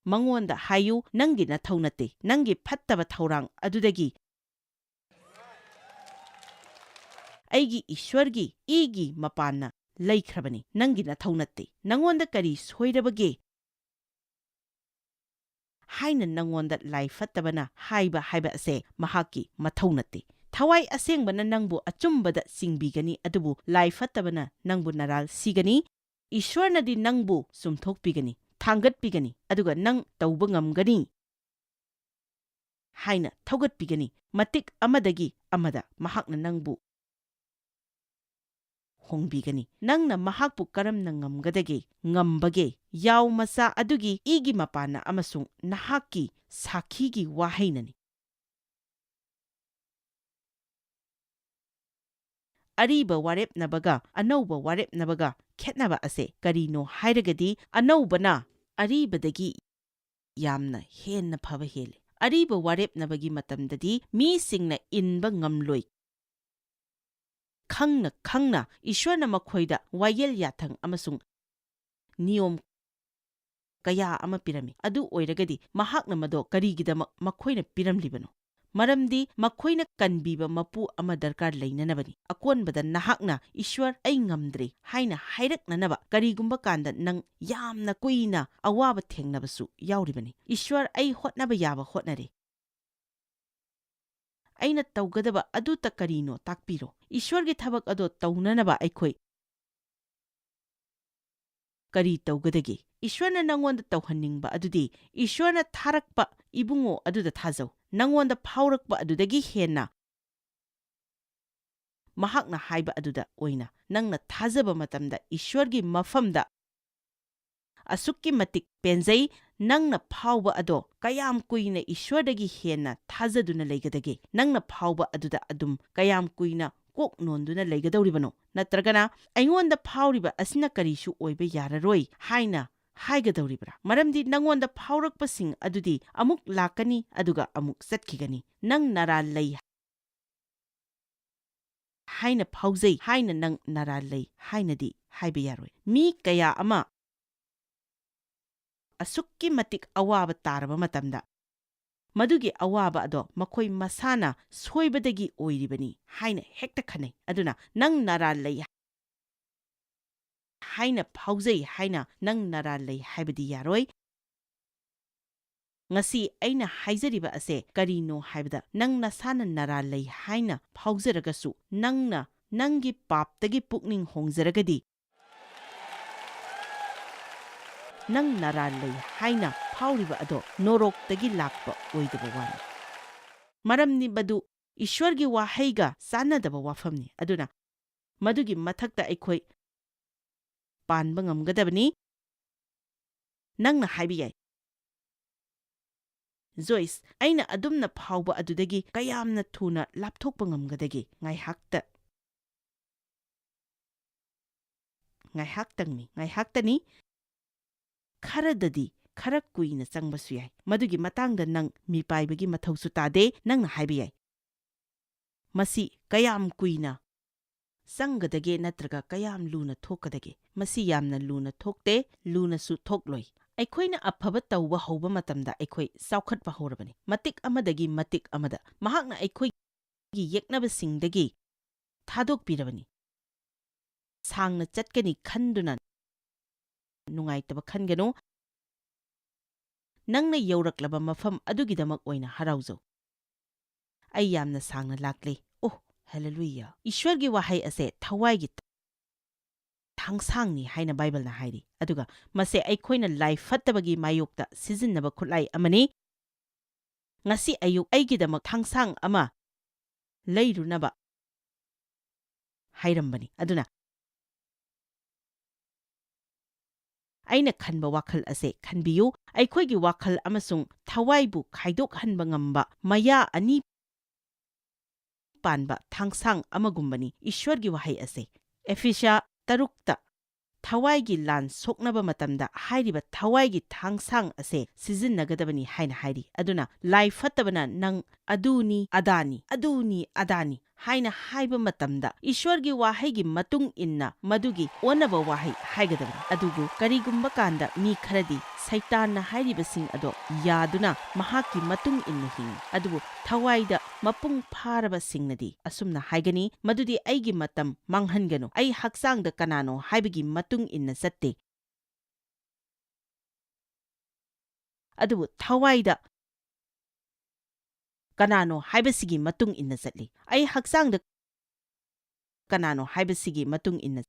ꯃꯉꯣꯟꯗ ꯍꯥꯏꯌꯨ, "ꯅꯪꯒꯤ ꯅꯊꯧ ꯅꯠꯇꯦ꯫ ꯅꯪꯒꯤ ꯐꯠꯇꯕ ꯊꯧꯔꯥꯡ ꯑꯗꯨꯗꯒꯤ ꯑꯩꯒꯤ ꯏꯁ꯭ꯋꯔꯒꯤ ꯏꯒꯤ ꯃꯄꯥꯟꯅ ꯂꯩꯈ꯭ꯔꯕꯅꯤ꯫ ꯅꯪꯒꯤ ꯅꯊꯧ ꯅꯠꯇꯦ꯫ ꯅꯪꯉꯣꯟꯗ ꯀꯔꯤ ꯁꯣꯏꯔꯕꯒꯦ?" ꯍꯥꯏꯅ ꯅꯪꯉꯣꯟꯗ ꯂꯥꯏ ꯐꯠꯇꯕꯅ ꯍꯥꯏꯕ ꯍꯥꯏꯕ ꯑꯁꯦ ꯃꯍꯥꯛꯀꯤ ꯃꯊꯧ ꯅꯠꯇꯦ꯫ ꯊꯋꯥꯏ ꯑꯁꯦꯡꯕꯅ ꯅꯪꯕꯨ ꯑꯆꯨꯝꯕꯗ ꯆꯤꯡꯕꯤꯒꯅꯤ, ꯑꯗꯨꯕꯨ ꯂꯥꯏ ꯐꯠꯇꯕꯅ ꯅꯪꯕꯨ ꯅꯔꯥꯜ ꯁꯤꯒꯅꯤ꯫ ꯏꯁ꯭ꯋꯔꯅꯗꯤ ꯅꯪꯕꯨ ꯆꯨꯝꯊꯣꯛꯄꯤꯒꯅꯤ, ꯊꯥꯡꯒꯠꯄꯤꯒꯅꯤ, ꯑꯗꯨꯒ ꯅꯪ ꯇꯧꯕ ꯉꯝꯒꯅꯤ ꯍꯥꯏꯅ ꯊꯧꯒꯠꯄꯤꯒꯅꯤ꯫ ꯃꯇꯤꯛ ꯑꯃꯗꯒꯤ ꯑꯃꯗ ꯃꯍꯥꯛꯅ ꯅꯪꯕꯨ ꯍꯣꯡꯕꯤꯒꯅꯤ꯫ ꯅꯪꯅ ꯃꯍꯥꯛꯄꯨ ꯀꯔꯝꯅ ꯉꯝꯒꯗꯒꯦ? ꯉꯝꯕꯒꯦ꯫ ꯌꯥꯎ ꯃꯆꯥ ꯑꯗꯨꯒꯤ ꯏꯒꯤ ꯃꯄꯥꯟꯅ ꯑꯃꯁꯨꯡ ꯅꯍꯥꯛꯀꯤ ꯁꯥꯈꯤꯒꯤ ꯋꯥꯍꯩꯅꯅꯤ꯫ ꯑꯔꯤꯕ ꯋꯥꯔꯦꯞꯅꯕꯒ ꯑꯅꯧꯕ ꯋꯥꯔꯦꯞꯅꯕꯒ ꯈꯦꯠꯅꯕ ꯑꯁꯦ ꯀꯔꯤꯅꯣ ꯍꯥꯏꯔꯒꯗꯤ, ꯑꯅꯧꯕꯅ ꯑꯔꯤꯕꯗꯒꯤ ꯌꯥꯝꯅ ꯍꯦꯟꯅ ꯐꯕ ꯍꯦꯜꯂꯤ꯫ ꯑꯔꯤꯕ ꯋꯥꯔꯦꯞꯅꯕꯒꯤ ꯃꯇꯝꯗꯗꯤ ꯃꯤꯁꯤꯡꯅ ꯏꯟꯕ ꯉꯝꯂꯣꯏ꯫ ꯈꯪꯅ ꯈꯪꯅ ꯏꯁ꯭ꯋꯔꯅ ꯃꯈꯣꯏꯗ ꯋꯥꯌꯦꯜ ꯌꯥꯊꯪ ꯑꯃꯁꯨꯡ ꯅꯤꯌꯣꯝ ꯀꯌꯥ ꯑꯃ ꯄꯤꯔꯝꯃꯤ꯫ ꯑꯗꯨ ꯑꯣꯏꯔꯒꯗꯤ ꯃꯍꯥꯛꯅ ꯃꯗꯣ ꯀꯔꯤꯒꯤꯗꯃꯛ ꯃꯈꯣꯏꯅ ꯄꯤꯔꯝꯂꯤꯕꯅꯣ? ꯃꯔꯝꯗꯤ ꯃꯈꯣꯏꯅ ꯀꯟꯕꯤꯕ ꯃꯄꯨ ꯑꯃ ꯗꯔꯀꯥꯔ ꯂꯩꯅꯅꯕꯅꯤ꯫ ꯑꯀꯣꯟꯕꯗ ꯅꯍꯥꯛꯅ "ꯏꯁ꯭ꯋꯔ, ꯑꯩ ꯉꯝꯗ꯭ꯔꯦ" ꯍꯥꯏꯅ ꯍꯥꯏꯔꯛꯅꯅꯕ꯫ ꯀꯔꯤꯒꯨꯝꯕ ꯀꯥꯟꯗ ꯅꯪ ꯌꯥꯝꯅ ꯀꯨꯏꯅ ꯑꯋꯥꯕ ꯊꯦꯡꯅꯕꯁꯨ ꯌꯥꯎꯔꯤꯕꯅꯤ꯫ "ꯏꯁ꯭ꯋꯔ, ꯑꯩ ꯍꯣꯠꯅꯕ ꯌꯥꯕ ꯍꯣꯠꯅꯔꯦ꯫ ꯑꯩꯅ ꯇꯧꯒꯗꯕ ꯑꯗꯨꯇ ꯀꯔꯤꯅꯣ ꯇꯥꯛꯄꯤꯔꯣ꯫" ꯏꯁ꯭ꯋꯔꯒꯤ ꯊꯕꯛ ꯑꯗꯣ ꯇꯧꯅꯅꯕ ꯑꯩꯈꯣꯏ ꯀꯔꯤ ꯇꯧꯒꯗꯒꯦ? ꯏꯁ꯭ꯋꯔꯅ ꯅꯪꯉꯣꯟꯗ ꯇꯧꯍꯟꯅꯤꯡꯕ ꯑꯗꯨꯗꯤ ꯏꯁ꯭ꯋꯔꯅ ꯊꯥꯔꯛꯄ ꯏꯕꯨꯡꯉꯣ ꯑꯗꯨꯗ ꯊꯥꯖꯧ꯫ ꯅꯪꯉꯣꯟꯗ ꯐꯥꯎꯔꯛꯄ ꯑꯗꯨꯗꯒꯤ ꯍꯦꯟꯅ ꯃꯍꯥꯛꯅ ꯍꯥꯏꯕ ꯑꯗꯨꯗ ꯑꯣꯏꯅ ꯅꯪꯅ ꯊꯥꯖꯕ ꯃꯇꯝꯗ ꯏꯁ꯭ꯋꯔꯒꯤ ꯃꯐꯝꯗ ꯑꯁꯨꯛꯀꯤ ꯃꯇꯤꯛ ꯄꯦꯟꯖꯩ꯫ ꯅꯪꯅ ꯐꯥꯎꯕ ꯑꯗꯣ ꯀꯌꯥꯝ ꯀꯨꯏꯅ ꯏꯁ꯭ꯋꯔꯗꯒꯤ ꯍꯦꯟꯅ ꯊꯥꯖꯗꯨꯅ ꯂꯩꯒꯗꯒꯦ? ꯅꯪꯅ ꯐꯥꯎꯕ ꯑꯗꯨꯗ ꯑꯗꯨꯝ ꯀꯌꯥꯝ ꯀꯨꯏꯅ ꯀꯣꯛ ꯅꯣꯟꯗꯨꯅ ꯂꯩꯒꯗꯧꯔꯤꯕꯅꯣ? ꯅꯠꯇ꯭ꯔꯒꯅ "ꯑꯩꯉꯣꯟꯗ ꯐꯥꯎꯔꯤꯕ ꯑꯁꯤꯅ ꯀꯔꯤꯁꯨ ꯑꯣꯏꯕ ꯌꯥꯔꯔꯣꯏ" ꯍꯥꯏꯅ ꯍꯥꯏꯒꯗꯧꯔꯤꯕ꯭ꯔꯥ? ꯃꯔꯝꯗꯤ ꯅꯪꯉꯣꯟꯗ ꯐꯥꯎꯔꯛꯄꯁꯤꯡ ꯑꯗꯨꯗꯤ ꯑꯃꯨꯛ ꯂꯥꯛꯀꯅꯤ ꯑꯗꯨꯒ ꯑꯃꯨꯛ ꯆꯠꯈꯤꯒꯅꯤ꯫ "ꯅꯪ ꯅꯔꯥꯜ ꯂꯩ ꯍꯥꯏꯅ ꯐꯥꯎꯖꯩ" ꯍꯥꯏꯅ ꯅꯪ ꯅꯔꯥꯜ ꯂꯩ ꯍꯥꯏꯅꯗꯤ ꯍꯥꯏꯕ ꯌꯥꯔꯣꯏ꯫ ꯃꯤ ꯀꯌꯥ ꯑꯃ ꯑꯁꯨꯛꯀꯤ ꯃꯇꯤꯛ ꯑꯋꯥꯕ ꯇꯥꯔꯕ ꯃꯇꯝꯗ, ꯃꯗꯨꯒꯤ ꯑꯋꯥꯕ ꯑꯗꯣ ꯃꯈꯣꯏ ꯃꯁꯥꯅ ꯁꯣꯏꯕꯗꯒꯤ ꯑꯣꯏꯔꯤꯕꯅꯤ ꯍꯥꯏꯅ ꯍꯦꯛꯇ ꯈꯟꯅꯩ꯫ ꯑꯗꯨꯅ "ꯅꯪ ꯅꯔꯥꯜ ꯂꯩ ꯍꯥꯏꯅ ꯐꯥꯎꯖꯩ" ꯍꯥꯏꯅ ꯅꯪ ꯅꯔꯥꯜ ꯂꯩ ꯍꯥꯏꯕꯗꯤ ꯌꯥꯔꯣꯏ꯫ ꯉꯁꯤ ꯑꯩꯅ ꯍꯥꯏꯖꯔꯤꯕ ꯑꯁꯦ ꯀꯔꯤꯅꯣ ꯍꯥꯏꯕꯗ, ꯅꯪ ꯅꯁꯥꯅ ꯅꯔꯥꯜ ꯂꯩ ꯍꯥꯏꯅ ꯐꯥꯎꯖꯔꯒꯁꯨ, ꯅꯪꯅ ꯅꯪꯒꯤ ꯄꯥꯞꯇꯒꯤ ꯄꯨꯛꯅꯤꯡ ꯍꯣꯡꯖꯔꯒꯗꯤ, ꯅꯪ ꯅꯔꯥꯜ ꯂꯩ ꯍꯥꯏꯅ ꯐꯥꯎꯔꯤꯕ ꯑꯗꯣ ꯅꯣꯔꯣꯛꯇꯒꯤ ꯂꯥꯛꯄ ꯑꯣꯏꯗꯕ ꯋꯥꯅꯤ꯫ ꯃꯔꯝꯗꯤ ꯃꯗꯨ ꯏꯁ꯭ꯋꯔꯒꯤ ꯋꯥꯍꯩꯒ ꯆꯥꯟꯅꯗꯕ ꯋꯥꯐꯝꯅꯤ꯫ ꯑꯗꯨꯅ ꯃꯗꯨꯒꯤ ꯃꯊꯛꯇ ꯑꯩꯈꯣꯏ ꯄꯥꯟꯕ ꯉꯝꯒꯗꯕꯅꯤ꯫ ꯅꯪꯅ ꯍꯥꯏꯕ ꯌꯥꯏ, "ꯖꯣꯏꯁ, ꯑꯩꯅ ꯑꯗꯨꯝꯅ ꯐꯥꯎꯕ ꯑꯗꯨꯗꯒꯤ ꯀꯌꯥꯝꯅ ꯊꯨꯅ ꯂꯥꯞꯊꯣꯛꯄ ꯉꯝꯒꯗꯒꯦ?" ꯉꯥꯏꯍꯥꯛꯇ, ꯉꯥꯏꯍꯥꯛꯇꯪꯅꯤ, ꯉꯥꯏꯍꯥꯛꯇꯅꯤ꯫ ꯈꯔꯗꯗꯤ ꯈꯔ ꯀꯨꯏꯅ ꯆꯪꯕꯁꯨ ꯌꯥꯏ꯫ ꯃꯗꯨꯒꯤ ꯃꯇꯥꯡꯗ ꯅꯪ ꯃꯤꯄꯥꯏꯕꯒꯤ ꯃꯊꯧꯁꯨ ꯇꯥꯗꯦ, ꯅꯪꯅ ꯍꯥꯏꯕ ꯌꯥꯏ, "ꯃꯁꯤ ꯀꯌꯥꯝ ꯀꯨꯏꯅ ꯆꯪꯒꯗꯒꯦ ꯅꯠꯇ꯭ꯔꯒ ꯀꯌꯥꯝ ꯂꯨꯅ ꯊꯣꯛꯀꯗꯒꯦ?" ꯃꯁꯤ ꯌꯥꯝꯅ ꯂꯨꯅ ꯊꯣꯛꯇꯦ, ꯂꯨꯅꯁꯨ ꯊꯣꯛꯂꯣꯏ꯫ ꯑꯩꯈꯣꯏꯅ ꯑꯐꯕ ꯇꯧꯕ ꯍꯧꯕ ꯃꯇꯝꯗ ꯑꯩꯈꯣꯏ ꯆꯥꯎꯈꯠꯄ ꯍꯧꯔꯕꯅꯤ꯫ ꯃꯇꯤꯛ ꯑꯃꯗꯒꯤ ꯃꯇꯤꯛ ꯑꯃꯗ꯫ ꯃꯍꯥꯛꯅ ꯑꯩꯈꯣꯏꯒꯤ ꯌꯦꯛꯅꯕꯁꯤꯡꯗꯒꯤ ꯊꯥꯗꯣꯛꯄꯤꯔꯕꯅꯤ꯫ ꯁꯥꯡꯅ ꯆꯠꯀꯅꯤ ꯈꯟꯗꯨꯅ ꯅꯨꯡꯉꯥꯏꯇꯕ ꯈꯟꯒꯅꯨ꯫ ꯅꯪꯅ ꯌꯧꯔꯛꯂꯕ ꯃꯐꯝ ꯑꯗꯨꯒꯤꯗꯃꯛ ꯑꯣꯏꯅ ꯍꯔꯥꯎꯖꯧ꯫ ꯑꯩ ꯌꯥꯝꯅ ꯁꯥꯡꯅ ꯂꯥꯛꯂꯦ꯫ ꯑꯣ, ꯍꯦꯂꯦꯂꯨꯌꯥ! ꯏꯁ꯭ꯋꯔꯒꯤ ꯋꯥꯍꯩ ꯑꯁꯦ ꯊꯋꯥꯏꯒꯤ ꯊꯥꯡꯁꯥꯡꯅꯤ ꯍꯥꯏꯅ ꯕꯥꯏꯕꯜꯅ ꯍꯥꯏꯔꯤ, ꯑꯗꯨꯒ ꯃꯁꯦ ꯑꯩꯈꯣꯏꯅ ꯂꯥꯏ ꯐꯠꯇꯕꯒꯤ ꯃꯥꯌꯣꯛꯇ ꯁꯤꯖꯤꯟꯅꯕ ꯈꯨꯠꯂꯥꯏ ꯑꯃꯅꯤ꯫ "ꯉꯁꯤ ꯑꯌꯨꯛ ꯑꯩꯒꯤꯗꯃꯛ ꯊꯥꯡꯁꯥꯡ ꯑꯃ ꯂꯩꯔꯨꯅꯕ ꯍꯥꯏꯔꯝꯕꯅꯤ꯫ ꯑꯗꯨꯅ ꯑꯩꯅ ꯈꯟꯕ ꯋꯥꯈꯜ ꯑꯁꯦ ꯈꯟꯕꯤꯌꯨ꯫ ꯑꯩꯈꯣꯏꯒꯤ ꯋꯥꯈꯜ ꯑꯃꯁꯨꯡ ꯊꯋꯥꯏꯕꯨ ꯈꯥꯏꯗꯣꯛꯍꯟꯕ ꯉꯝꯕ ꯃꯌꯥ ꯑꯅꯤ ꯄꯥꯟꯕ ꯊꯥꯡꯁꯥꯡ ꯑꯃꯒꯨꯝꯕꯅꯤ ꯏꯁ꯭ꯋꯔꯒꯤ ꯋꯥꯍꯩ ꯑꯁꯦ꯫ ꯑꯦꯐꯤꯁꯤꯌꯥ ꯇꯔꯨꯛꯇ ꯊꯋꯥꯏꯒꯤ ꯂꯥꯟ ꯁꯣꯛꯅꯕ ꯃꯇꯝꯗ ꯍꯥꯏꯔꯤꯕ ꯊꯋꯥꯏꯒꯤ ꯊꯥꯡꯁꯥꯡ ꯑꯁꯦ ꯁꯤꯖꯤꯟꯅꯒꯗꯕꯅꯤ ꯍꯥꯏꯅ ꯍꯥꯏꯔꯤ꯫ ꯑꯗꯨꯅ ꯂꯥꯏ ꯐꯠꯇꯕꯅ ꯅꯪ ꯑꯗꯨꯅꯤ ꯑꯗꯥꯅꯤ, ꯑꯗꯨꯅꯤ ꯑꯗꯥꯅꯤ ꯍꯥꯏꯅ ꯍꯥꯏꯕ ꯃꯇꯝꯗ ꯏꯁ꯭ꯋꯔꯒꯤ ꯋꯥꯍꯩꯒꯤ ꯃꯇꯨꯡ ꯏꯟꯅ ꯃꯗꯨꯒꯤ ꯑꯣꯟꯅꯕ ꯋꯥꯍꯩ ꯍꯥꯏꯒꯗꯕꯅꯤ꯫ ꯑꯗꯨꯕꯨ ꯀꯔꯤꯒꯨꯝꯕ ꯀꯥꯟꯗ ꯃꯤ ꯈꯔꯗꯤ ꯁꯩꯇꯥꯟꯅ ꯍꯥꯏꯔꯤꯕꯁꯤꯡ ꯑꯗꯣ ꯌꯥꯗꯨꯅ ꯃꯍꯥꯛꯀꯤ ꯃꯇꯨꯡ ꯏꯟꯅ ꯍꯤꯡꯏ꯫ ꯑꯗꯨꯕꯨ ꯊꯋꯥꯏꯗ ꯃꯄꯨꯡ ꯐꯥꯔꯕꯁꯤꯡꯅꯗꯤ ꯑꯁꯨꯝꯅ ꯍꯥꯏꯒꯅꯤ, "ꯃꯗꯨꯗꯤ ꯑꯩꯒꯤ ꯃꯇꯝ ꯃꯥꯡꯍꯟꯒꯅꯨ꯫ ꯑꯩ ꯍꯛꯆꯥꯡꯗ ꯀꯅꯥꯅꯣ ꯍꯥꯏꯕꯒꯤ ꯃꯇꯨꯡ ꯏꯟꯅ ꯆꯠꯇꯦ, ꯑꯗꯨꯕꯨ ꯊꯋꯥꯏꯗ ꯀꯅꯥꯅꯣ ꯍꯥꯏꯕꯁꯤꯒꯤ ꯃꯇꯨꯡ ꯏꯟꯅ ꯆꯠꯂꯤ꯫ ꯑꯩ ꯍꯛꯆꯥꯡꯗ ꯀꯅꯥꯅꯣ ꯍꯥꯏꯕꯁꯤꯒꯤ ꯃꯇꯨꯡ ꯏꯟꯅ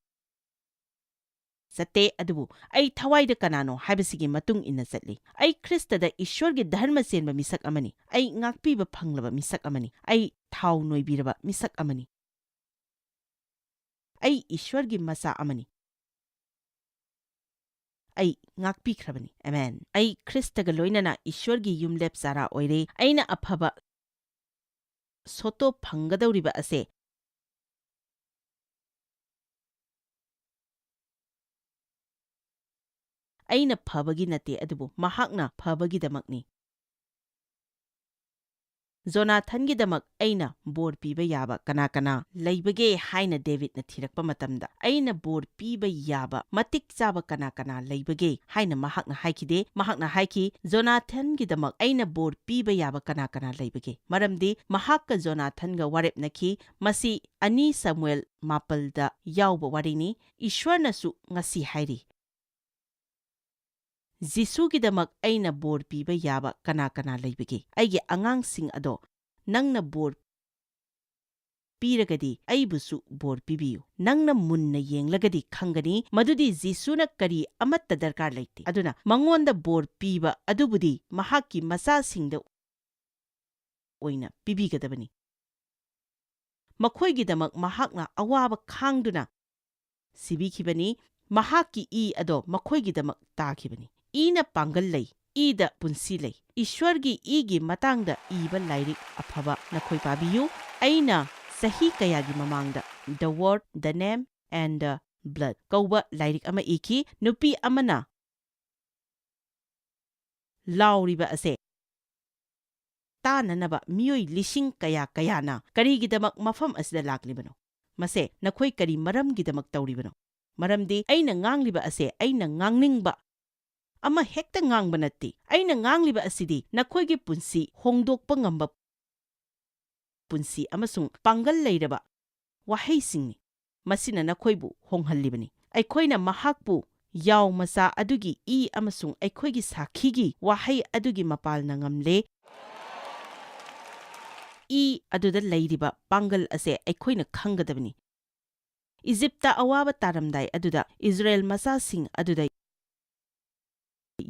ꯆꯠꯇꯦ, ꯑꯗꯨꯕꯨ ꯑꯩ ꯊꯋꯥꯏꯗ ꯀꯅꯥꯅꯣ ꯍꯥꯏꯕꯁꯤꯒꯤ ꯃꯇꯨꯡ ꯏꯟꯅ ꯆꯠꯂꯤ꯫ ꯑꯩ ꯈ꯭ꯔꯤꯁꯇꯗ ꯏꯁ꯭ꯋꯔꯒꯤ ꯙꯔꯃ ꯆꯦꯟꯕ ꯃꯤꯁꯛ ꯑꯃꯅꯤ꯫ ꯑꯩ ꯉꯥꯛꯄꯤꯕ ꯐꯪꯂꯕ ꯃꯤꯁꯛ ꯑꯃꯅꯤ꯫ ꯑꯩ ꯊꯥꯎ ꯅꯣꯏꯕꯤꯔꯕ ꯃꯤꯁꯛ ꯑꯃꯅꯤ"꯫ ꯑꯩ ꯏꯁ꯭ꯋꯔꯒꯤ ꯃꯆꯥ ꯑꯃꯅꯤ꯫ ꯑꯩ ꯉꯥꯛꯄꯤꯈ꯭ꯔꯕꯅꯤ꯫ ꯑꯃꯦꯟ꯫ ꯑꯩ ꯈ꯭ꯔꯤꯁꯇꯒ ꯂꯣꯏꯅꯅ ꯏꯁ꯭ꯋꯔꯒꯤ ꯌꯨꯝꯂꯦꯞ ꯆꯥꯔꯥ ꯑꯣꯏꯔꯦ꯫ ꯑꯩꯅ ꯑꯐꯕ ꯁꯣꯇꯣ ꯐꯪꯒꯗꯧꯔꯤꯕ ꯑꯁꯦ ꯑꯩꯅ ꯐꯕꯒꯤ ꯅꯠꯇꯦ, ꯑꯗꯨꯕꯨ ꯃꯍꯥꯛꯅ ꯐꯕꯒꯤꯗꯃꯛꯅꯤ꯫ ꯖꯣꯅꯥꯊꯟꯒꯤꯗꯃꯛ ꯑꯩꯅ ꯕꯣꯔ ꯄꯤꯕ ꯌꯥꯕ ꯀꯅꯥ ꯀꯅꯥ ꯂꯩꯕꯒꯦ ꯍꯥꯏꯅ ꯗꯦꯕꯤꯗꯅ ꯊꯤꯔꯛꯄ ꯃꯇꯝꯗ, "ꯑꯩꯅ ꯕꯣꯔ ꯄꯤꯕ ꯌꯥꯕ ꯃꯇꯤꯛ ꯆꯥꯕ ꯀꯅꯥ ꯀꯅꯥ ꯂꯩꯕꯒꯦ?" ꯍꯥꯏꯅ ꯃꯍꯥꯛꯅ ꯍꯥꯏꯈꯤꯗꯦ꯫ ꯃꯍꯥꯛꯅ ꯍꯥꯏꯈꯤ, "ꯖꯣꯅꯥꯊꯟꯒꯤꯗꯃꯛ ꯑꯩꯅ ꯕꯣꯔ ꯄꯤꯕ ꯌꯥꯕ ꯀꯅꯥ ꯀꯅꯥ ꯂꯩꯕꯒꯦ?" ꯃꯔꯝꯗꯤ ꯃꯍꯥꯛꯀ ꯖꯣꯅꯥꯊꯟꯒ ꯋꯥꯔꯦꯞꯅꯈꯤ꯫ ꯃꯁꯤ ꯑꯅꯤ ꯁꯃꯨꯑꯦꯜ ꯃꯥꯄꯜꯗ ꯌꯥꯎꯕ ꯋꯥꯔꯤꯅꯤ꯫ ꯏꯁ꯭ꯋꯔꯅꯁꯨ ꯉꯁꯤ ꯍꯥꯏꯔꯤ, "ꯖꯤꯁꯨꯒꯤꯗꯃꯛ ꯑꯩꯅ ꯕꯣꯔ ꯄꯤꯕ ꯌꯥꯕ ꯀꯅꯥ ꯀꯅꯥ ꯂꯩꯕꯒꯦ? ꯑꯩꯒꯤ ꯑꯉꯥꯡꯁꯤꯡ ꯑꯗꯣ ꯅꯪꯅ ꯕꯣꯔ ꯄꯤꯔꯒꯗꯤ ꯑꯩꯕꯨꯁꯨ ꯕꯣꯔ ꯄꯤꯕꯤꯌꯨ꯫ ꯅꯪꯅ ꯃꯨꯟꯅ ꯌꯦꯡꯂꯒꯗꯤ ꯈꯪꯒꯅꯤ ꯃꯗꯨꯗꯤ ꯖꯤꯁꯨꯅ ꯀꯔꯤ ꯑꯃꯠꯇ ꯗꯔꯀꯥꯔ ꯂꯩꯇꯦ꯫ ꯑꯗꯨꯅ ꯃꯉꯣꯟꯗ ꯕꯣꯔ ꯄꯤꯕ ꯑꯗꯨꯕꯨꯗꯤ ꯃꯍꯥꯛꯀꯤ ꯃꯆꯥꯁꯤꯡꯗ ꯑꯣꯏꯅ ꯄꯤꯕꯤꯒꯗꯕꯅꯤ꯫ ꯃꯈꯣꯏꯒꯤꯗꯃꯛ ꯃꯍꯥꯛꯅ ꯑꯋꯥꯕ ꯈꯥꯡꯗꯨꯅ ꯁꯤꯕꯤꯈꯤꯕꯅꯤ꯫ ꯃꯍꯥꯛꯀꯤ ꯏ ꯑꯗꯣ ꯃꯈꯣꯏꯒꯤꯗꯃꯛ ꯇꯥꯈꯤꯕꯅꯤ꯫ ꯏꯅ ꯄꯥꯡꯒꯜ ꯂꯩ, ꯏꯗ ꯄꯨꯟꯁꯤ ꯂꯩ꯫ ꯏꯁ꯭ꯋꯔꯒꯤ ꯏꯒꯤ ꯃꯇꯥꯡꯗ ꯏꯕ ꯂꯥꯏꯔꯤꯛ ꯑꯐꯕ ꯅꯈꯣꯏ ꯄꯥꯕꯤꯌꯨ꯫ ꯑꯩꯅ ꯆꯍꯤ ꯀꯌꯥꯒꯤ ꯃꯃꯥꯡꯗ The Word, the Name, and the Blood ꯀꯧꯕ ꯂꯥꯏꯔꯤꯛ ꯑꯃ ꯏꯈꯤ꯫ ꯅꯨꯄꯤ ꯑꯃꯅ ꯂꯥꯎꯔꯤꯕ ꯑꯁꯦ ꯇꯥꯅꯅꯕ ꯃꯤꯑꯣꯏ ꯂꯤꯁꯤꯡ ꯀꯌꯥ ꯀꯌꯥꯅ ꯀꯔꯤꯒꯤꯗꯃꯛ ꯃꯐꯝ ꯑꯁꯤꯗ ꯂꯥꯛꯂꯤꯕꯅꯣ? ꯃꯁꯦ ꯅꯈꯣꯏ ꯀꯔꯤ ꯃꯔꯝꯒꯤꯗꯃꯛ ꯇꯧꯔꯤꯕꯅꯣ? ꯃꯔꯝꯗꯤ ꯑꯩꯅ ꯉꯥꯡꯂꯤꯕ ꯑꯁꯦ ꯑꯩꯅ ꯉꯥꯡꯅꯤꯡꯕ ꯑꯃ ꯍꯦꯛꯇ ꯉꯥꯡꯕ ꯅꯠꯇꯦ꯫ ꯑꯩꯅ ꯉꯥꯡꯂꯤꯕ ꯑꯁꯤꯗꯤ ꯅꯈꯣꯏꯒꯤ ꯄꯨꯟꯁꯤ ꯍꯣꯡꯗꯣꯛꯄ ꯉꯝꯕ ꯄꯨꯟꯁꯤ ꯑꯃꯁꯨꯡ ꯄꯥꯡꯒꯜ ꯂꯩꯔꯕ ꯋꯥꯍꯩꯁꯤꯡꯅꯤ꯫ ꯃꯁꯤꯅ ꯅꯈꯣꯏꯕꯨ ꯍꯣꯡꯍꯜꯂꯤꯕꯅꯤ꯫ ꯑꯩꯈꯣꯏꯅ ꯃꯍꯥꯛꯄꯨ ꯌꯥꯎ ꯃꯆꯥ ꯑꯗꯨꯒꯤ ꯏ ꯑꯃꯁꯨꯡ ꯑꯩꯈꯣꯏꯒꯤ ꯁꯥꯈꯤꯒꯤ ꯋꯥꯍꯩ ꯑꯗꯨꯒꯤ ꯃꯄꯥꯜꯅ ꯉꯝꯂꯦ꯫ ꯏ ꯑꯗꯨꯗ ꯂꯩꯔꯤꯕ ꯄꯥꯡꯒꯜ ꯑꯁꯦ ꯑꯩꯈꯣꯏꯅ ꯈꯪꯒꯗꯕꯅꯤ꯫ ꯏꯖꯤꯞꯇ ꯑꯋꯥꯕ ꯇꯥꯔꯝꯗꯥꯏ ꯑꯗꯨꯗ ꯏꯖꯔꯦꯜ ꯃꯆꯥꯁꯤꯡ ꯑꯗꯨꯗ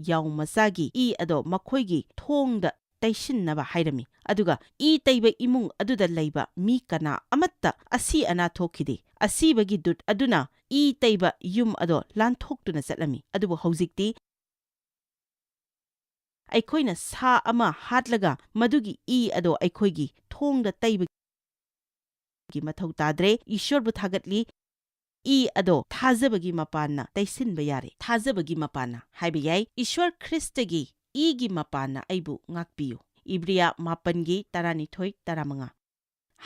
ꯌꯥꯎ ꯃꯆꯥꯒꯤ ꯏ ꯑꯗꯣ ꯃꯈꯣꯏꯒꯤ ꯊꯣꯡꯗ ꯇꯩꯁꯤꯟꯅꯕ ꯍꯥꯏꯔꯝꯃꯤ꯫ ꯑꯗꯨꯒ ꯏ ꯇꯩꯕ ꯏꯃꯨꯡ ꯑꯗꯨꯗ ꯂꯩꯕ ꯃꯤ ꯀꯅꯥ ꯑꯃꯠꯇ ꯑꯁꯤ ꯑꯅꯥ ꯊꯣꯛꯈꯤꯗꯦ꯫ ꯑꯁꯤꯕꯒꯤ ꯗꯨꯠ ꯑꯗꯨꯅ ꯏ ꯇꯩꯕ ꯌꯨꯝ ꯑꯗꯣ ꯂꯥꯟꯊꯣꯛꯇꯨꯅ ꯆꯠꯂꯝꯃꯤ꯫ ꯑꯗꯨꯕꯨ ꯍꯧꯖꯤꯛꯇꯤ ꯑꯩꯈꯣꯏꯅ ꯁꯥ ꯑꯃ ꯍꯥꯠꯂꯒ ꯃꯗꯨꯒꯤ ꯏ ꯑꯗꯣ ꯑꯩꯈꯣꯏꯒꯤ ꯊꯣꯡꯗ ꯇꯩꯕꯒꯤ ꯃꯊꯧ ꯇꯥꯗ꯭ꯔꯦ꯫ ꯏꯁ꯭ꯋꯔꯕꯨ ꯊꯥꯒꯠꯂꯤ꯫ ꯏ ꯑꯗꯣ ꯊꯥꯖꯕꯒꯤ ꯃꯄꯥꯟꯅ ꯇꯩꯁꯤꯟꯕ ꯌꯥꯔꯦ꯫ ꯊꯥꯖꯕꯒꯤ ꯃꯄꯥꯟꯅ ꯍꯥꯏꯕ ꯌꯥꯏ, "ꯏꯁ꯭ꯋꯔ ꯈ꯭ꯔꯤꯁꯇꯒꯤ ꯏꯒꯤ ꯃꯄꯥꯟꯅ ꯑꯩꯕꯨ ꯉꯥꯛꯄꯤꯌꯨ"꯫ ꯏꯕ꯭ꯔꯤꯌꯥ ꯃꯥꯄꯟꯒꯤ ꯇꯔꯥꯅꯤꯊꯣꯏ, ꯇꯔꯥꯃꯉꯥ꯫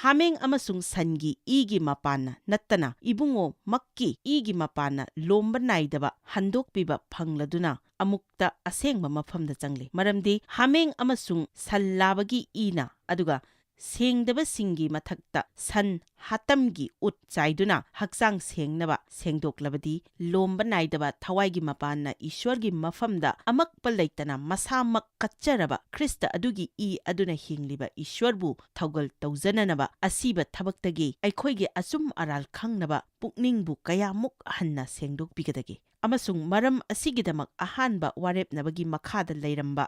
ꯍꯥꯃꯦꯡ ꯑꯃꯁꯨꯡ ꯁꯟꯒꯤ ꯏꯒꯤ ꯃꯄꯥꯟꯅ ꯅꯠꯇꯅ ꯏꯕꯨꯡꯉꯣ ꯃꯛꯀꯤ ꯏꯒꯤ ꯃꯄꯥꯟꯅ ꯂꯣꯝꯕ ꯅꯥꯏꯗꯕ ꯍꯟꯗꯣꯛꯄꯤꯕ ꯐꯪꯂꯗꯨꯅ ꯑꯃꯨꯛꯇ ꯑꯁꯦꯡꯕ ꯃꯐꯝꯗ ꯆꯪꯂꯦ꯫ ꯃꯔꯝꯗꯤ ꯍꯥꯃꯦꯡ ꯑꯃꯁꯨꯡ ꯁꯟ ꯂꯥꯕꯒꯤ ꯏꯅ, ꯑꯗꯨꯒ ꯁꯦꯡꯗꯕꯁꯤꯡꯒꯤ ꯃꯊꯛꯇ ꯁꯟ ꯍꯥꯇꯝꯒꯤ ꯎꯠ ꯆꯥꯏꯗꯨꯅ ꯍꯛꯆꯥꯡ ꯁꯦꯡꯅꯕ ꯁꯦꯡꯗꯣꯛꯂꯕꯗꯤ, ꯂꯣꯝꯕ ꯅꯥꯏꯗꯕ ꯊꯋꯥꯏꯒꯤ ꯃꯄꯥꯟꯅ ꯏꯁ꯭ꯋꯔꯒꯤ ꯃꯐꯝꯗ ꯑꯃꯛꯄ ꯂꯩꯇꯅ ꯃꯁꯥꯃꯛ ꯀꯠꯆꯔꯕ ꯈ꯭ꯔꯤꯁꯇ ꯑꯗꯨꯒꯤ ꯏ ꯑꯗꯨꯅ ꯍꯤꯡꯂꯤꯕ ꯏꯁ꯭ꯋꯔꯕꯨ ꯊꯧꯒꯜ ꯇꯧꯖꯅꯅꯕ ꯑꯁꯤꯕ ꯊꯕꯛꯇꯒꯤ ꯑꯩꯈꯣꯏꯒꯤ ꯑꯆꯨꯝ ꯑꯔꯥꯜ ꯈꯪꯅꯕ ꯄꯨꯛꯅꯤꯡꯕꯨ ꯀꯌꯥꯃꯨꯛ ꯍꯟꯅ ꯁꯦꯡꯗꯣꯛꯄꯤꯒꯗꯒꯦ? ꯑꯃꯁꯨꯡ ꯃꯔꯝ ꯑꯁꯤꯒꯤꯗꯃꯛ ꯑꯍꯥꯟꯕ ꯋꯥꯔꯦꯞꯅꯕꯒꯤ ꯃꯈꯥꯗ ꯂꯩꯔꯝꯕ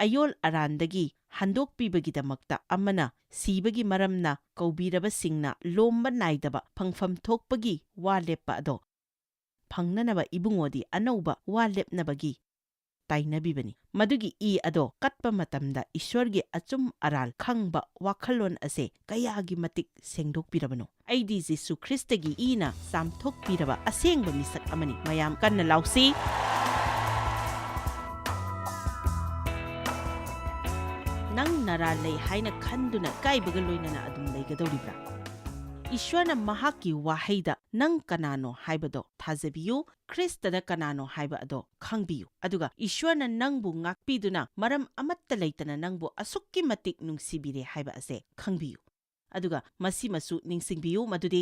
ꯑꯌꯣꯜ ꯑꯔꯥꯟꯗꯒꯤ ꯍꯟꯗꯣꯛꯄꯤꯕꯒꯤꯗꯃꯛꯇ ꯑꯃꯅ ꯁꯤꯕꯒꯤ ꯃꯔꯝꯅ ꯀꯧꯕꯤꯔꯕꯁꯤꯡꯅ ꯂꯣꯝꯕ ꯅꯥꯏꯗꯕ ꯐꯪꯐꯝ ꯊꯣꯛꯄꯒꯤ ꯋꯥ ꯂꯦꯞꯄ ꯑꯗꯣ ꯐꯪꯅꯅꯕ ꯏꯕꯨꯡꯉꯣꯗꯤ ꯑꯅꯧꯕ ꯋꯥ ꯂꯦꯞꯅꯕꯒꯤ ꯇꯥꯏꯅꯕꯤꯕꯅꯤ꯫ ꯃꯗꯨꯒꯤ ꯏ ꯑꯗꯣ ꯀꯠꯄ ꯃꯇꯝꯗ ꯏꯁ꯭ꯋꯔꯒꯤ ꯑꯆꯨꯝ ꯑꯔꯥꯜ ꯈꯪꯕ ꯋꯥꯈꯜꯂꯣꯟ ꯑꯁꯦ ꯀꯌꯥꯒꯤ ꯃꯇꯤꯛ ꯁꯦꯡꯗꯣꯛꯄꯤꯔꯕꯅꯣ! ꯑꯩꯗꯤ ꯖꯤꯁꯨ ꯈ꯭ꯔꯤꯁꯇꯒꯤ ꯏꯅ ꯆꯥꯝꯊꯣꯛꯄꯤꯔꯕ ꯑꯁꯦꯡꯕ ꯃꯤꯁꯛ ꯑꯃꯅꯤ꯫ ꯃꯌꯥꯝ ꯀꯟꯅ ꯂꯥꯎꯁꯤ꯫ ꯅꯪ ꯅꯔꯥꯜ ꯂꯩ ꯍꯥꯏꯅ ꯈꯟꯗꯨꯅ ꯏꯀꯥꯏꯕꯒ ꯂꯣꯏꯅꯅ ꯑꯗꯨꯝ ꯂꯩꯒꯗꯧꯔꯤꯕ꯭ꯔꯥ? ꯏꯁ꯭ꯋꯔꯅ ꯃꯍꯥꯛꯀꯤ ꯋꯥꯍꯩꯗ "ꯅꯪ ꯀꯅꯥꯅꯣ?" ꯍꯥꯏꯕꯗꯣ ꯊꯥꯖꯕꯤꯌꯨ, ꯈ꯭ꯔꯤꯁꯇꯗ ꯀꯅꯥꯅꯣ ꯍꯥꯏꯕ ꯑꯗꯣ ꯈꯪꯕꯤꯌꯨ꯫ ꯑꯗꯨꯒ ꯏꯁ꯭ꯋꯔꯅ ꯅꯪꯕꯨ ꯉꯥꯛꯄꯤꯗꯨꯅ ꯃꯔꯝ ꯑꯃꯠꯇ ꯂꯩꯇꯅ ꯅꯪꯕꯨ ꯑꯁꯨꯛꯀꯤ ꯃꯇꯤꯛ ꯅꯨꯡꯁꯤꯕꯤꯔꯦ ꯍꯥꯏꯕ ꯑꯁꯦ ꯈꯪꯕꯤꯌꯨ꯫ ꯑꯗꯨꯒ ꯃꯁꯤꯃꯁꯨ ꯅꯤꯡꯁꯤꯡꯕꯤꯌꯨ ꯃꯗꯨꯗꯤ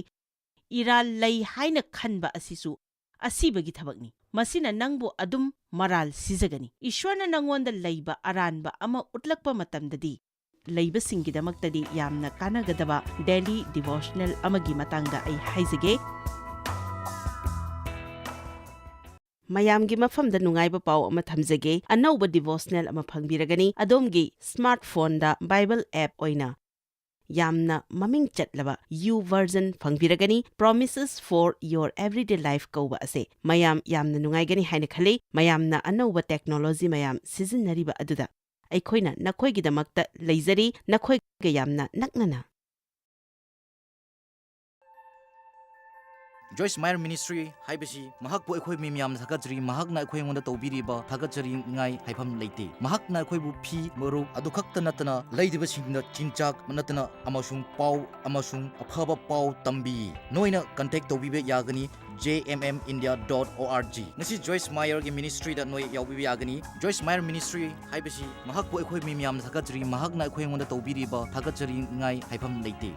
ꯏꯔꯥꯜ ꯂꯩ ꯍꯥꯏꯅ ꯈꯟꯕ ꯑꯁꯤꯁꯨ ꯑꯁꯤꯕꯒꯤ ꯊꯕꯛꯅꯤ꯫ ꯃꯁꯤꯅ ꯅꯪꯕꯨ ꯑꯗꯨꯝ ꯃꯔꯥꯜ ꯁꯤꯖꯒꯅꯤ꯫ ꯏꯁ꯭ꯋꯔꯅ ꯅꯪꯉꯣꯟꯗ ꯂꯩꯕ ꯑꯔꯥꯟꯕ ꯑꯃ ꯎꯠꯂꯛꯄ ꯃꯇꯝꯗꯗꯤ, ꯂꯩꯕꯁꯤꯡꯒꯤꯗꯃꯛꯇꯗꯤ ꯌꯥꯝꯅ ꯀꯥꯟꯅꯒꯗꯕ daily devotional ꯑꯃꯒꯤ ꯃꯇꯥꯡꯗ ꯑꯩ ꯍꯥꯏꯖꯒꯦ꯫ ꯃꯌꯥꯝꯒꯤ ꯃꯐꯝꯗ ꯅꯨꯡꯉꯥꯏꯕ ꯄꯥꯎ ꯑꯃ ꯊꯝꯖꯒꯦ꯫ ꯑꯅꯧꯕ devotional ꯑꯃ ꯐꯪꯕꯤꯔꯒꯅꯤ꯫ ꯑꯗꯣꯝꯒꯤ smartphone ꯗ Bible app ꯑꯣꯏꯅ ꯌꯥꯝꯅ ꯃꯃꯤꯡ ꯆꯠꯂꯕ YouVersion ꯐꯪꯕꯤꯔꯒꯅꯤ꯫ Promises for Your Everyday Life ꯀꯧꯕ ꯑꯁꯦ ꯃꯌꯥꯝ ꯌꯥꯝꯅ ꯅꯨꯡꯉꯥꯏꯒꯅꯤ ꯍꯥꯏꯅ ꯈꯜꯂꯤ꯫ ꯃꯌꯥꯝꯅ ꯑꯅꯧꯕ technology ꯃꯌꯥꯝ ꯁꯤꯖꯤꯟꯅꯔꯤꯕ ꯑꯗꯨꯗ ꯑꯩꯈꯣꯏꯅ ꯅꯈꯣꯏꯒꯤꯗꯃꯛꯇ ꯂꯩꯖꯔꯤ, ꯅꯈꯣꯏꯒ ꯌꯥꯝꯅ ꯅꯛꯅꯅ꯫ Joyce Meyer Ministry ꯍꯥꯏꯕꯁꯤ ꯃꯍꯥꯛꯄꯨ ꯑꯩꯈꯣꯏ ꯃꯤ ꯃꯌꯥꯝꯅ ꯊꯥꯒꯠꯆꯔꯤ꯫ ꯃꯍꯥꯛꯅ ꯑꯩꯈꯣꯏ ꯑꯩꯉꯣꯟꯗ ꯇꯧꯕꯤꯔꯤꯕ ꯊꯥꯒꯠꯆꯔꯤꯉꯥꯏ ꯍꯥꯏꯐꯝ ꯂꯩꯇꯦ꯫ ꯃꯍꯥꯛꯅ ꯑꯩꯈꯣꯏꯕꯨ ꯐꯤ, ꯃꯔꯨꯞ ꯑꯗꯨ ꯈꯛꯇ ꯅꯠꯇꯅ, ꯂꯩꯗꯕꯁꯤꯡꯗ ꯆꯤꯟꯖꯥꯛ ꯅꯠꯇꯅ ꯑꯃꯁꯨꯡ ꯄꯥꯎ ꯑꯃꯁꯨꯡ ꯑꯐꯕ ꯄꯥꯎ ꯇꯝꯕꯤ꯫ ꯅꯣꯏꯅ contact ꯇꯧꯕꯤꯕ ꯌꯥꯒꯅꯤ J M M India dot O R G꯫ ꯉꯁꯤ Joyce Meyer ꯒꯤ ministry ꯗ ꯅꯣꯏ ꯌꯥꯎꯕꯤꯕ ꯌꯥꯒꯅꯤ꯫ Joyce Meyer Ministry ꯍꯥꯏꯕꯁꯤ ꯃꯍꯥꯛꯄꯨ ꯑꯩꯈꯣꯏ ꯃꯤ ꯃꯌꯥꯝꯅ ꯊꯥꯒꯠꯆꯔꯤ꯫ ꯃꯍꯥꯛꯅ ꯑꯩꯈꯣꯏ ꯑꯩꯉꯣꯟꯗ ꯇꯧꯕꯤꯔꯤꯕ ꯊꯥꯒꯠꯆꯔꯤꯉꯥꯏ ꯍꯥꯏꯐꯝ ꯂꯩꯇꯦ꯫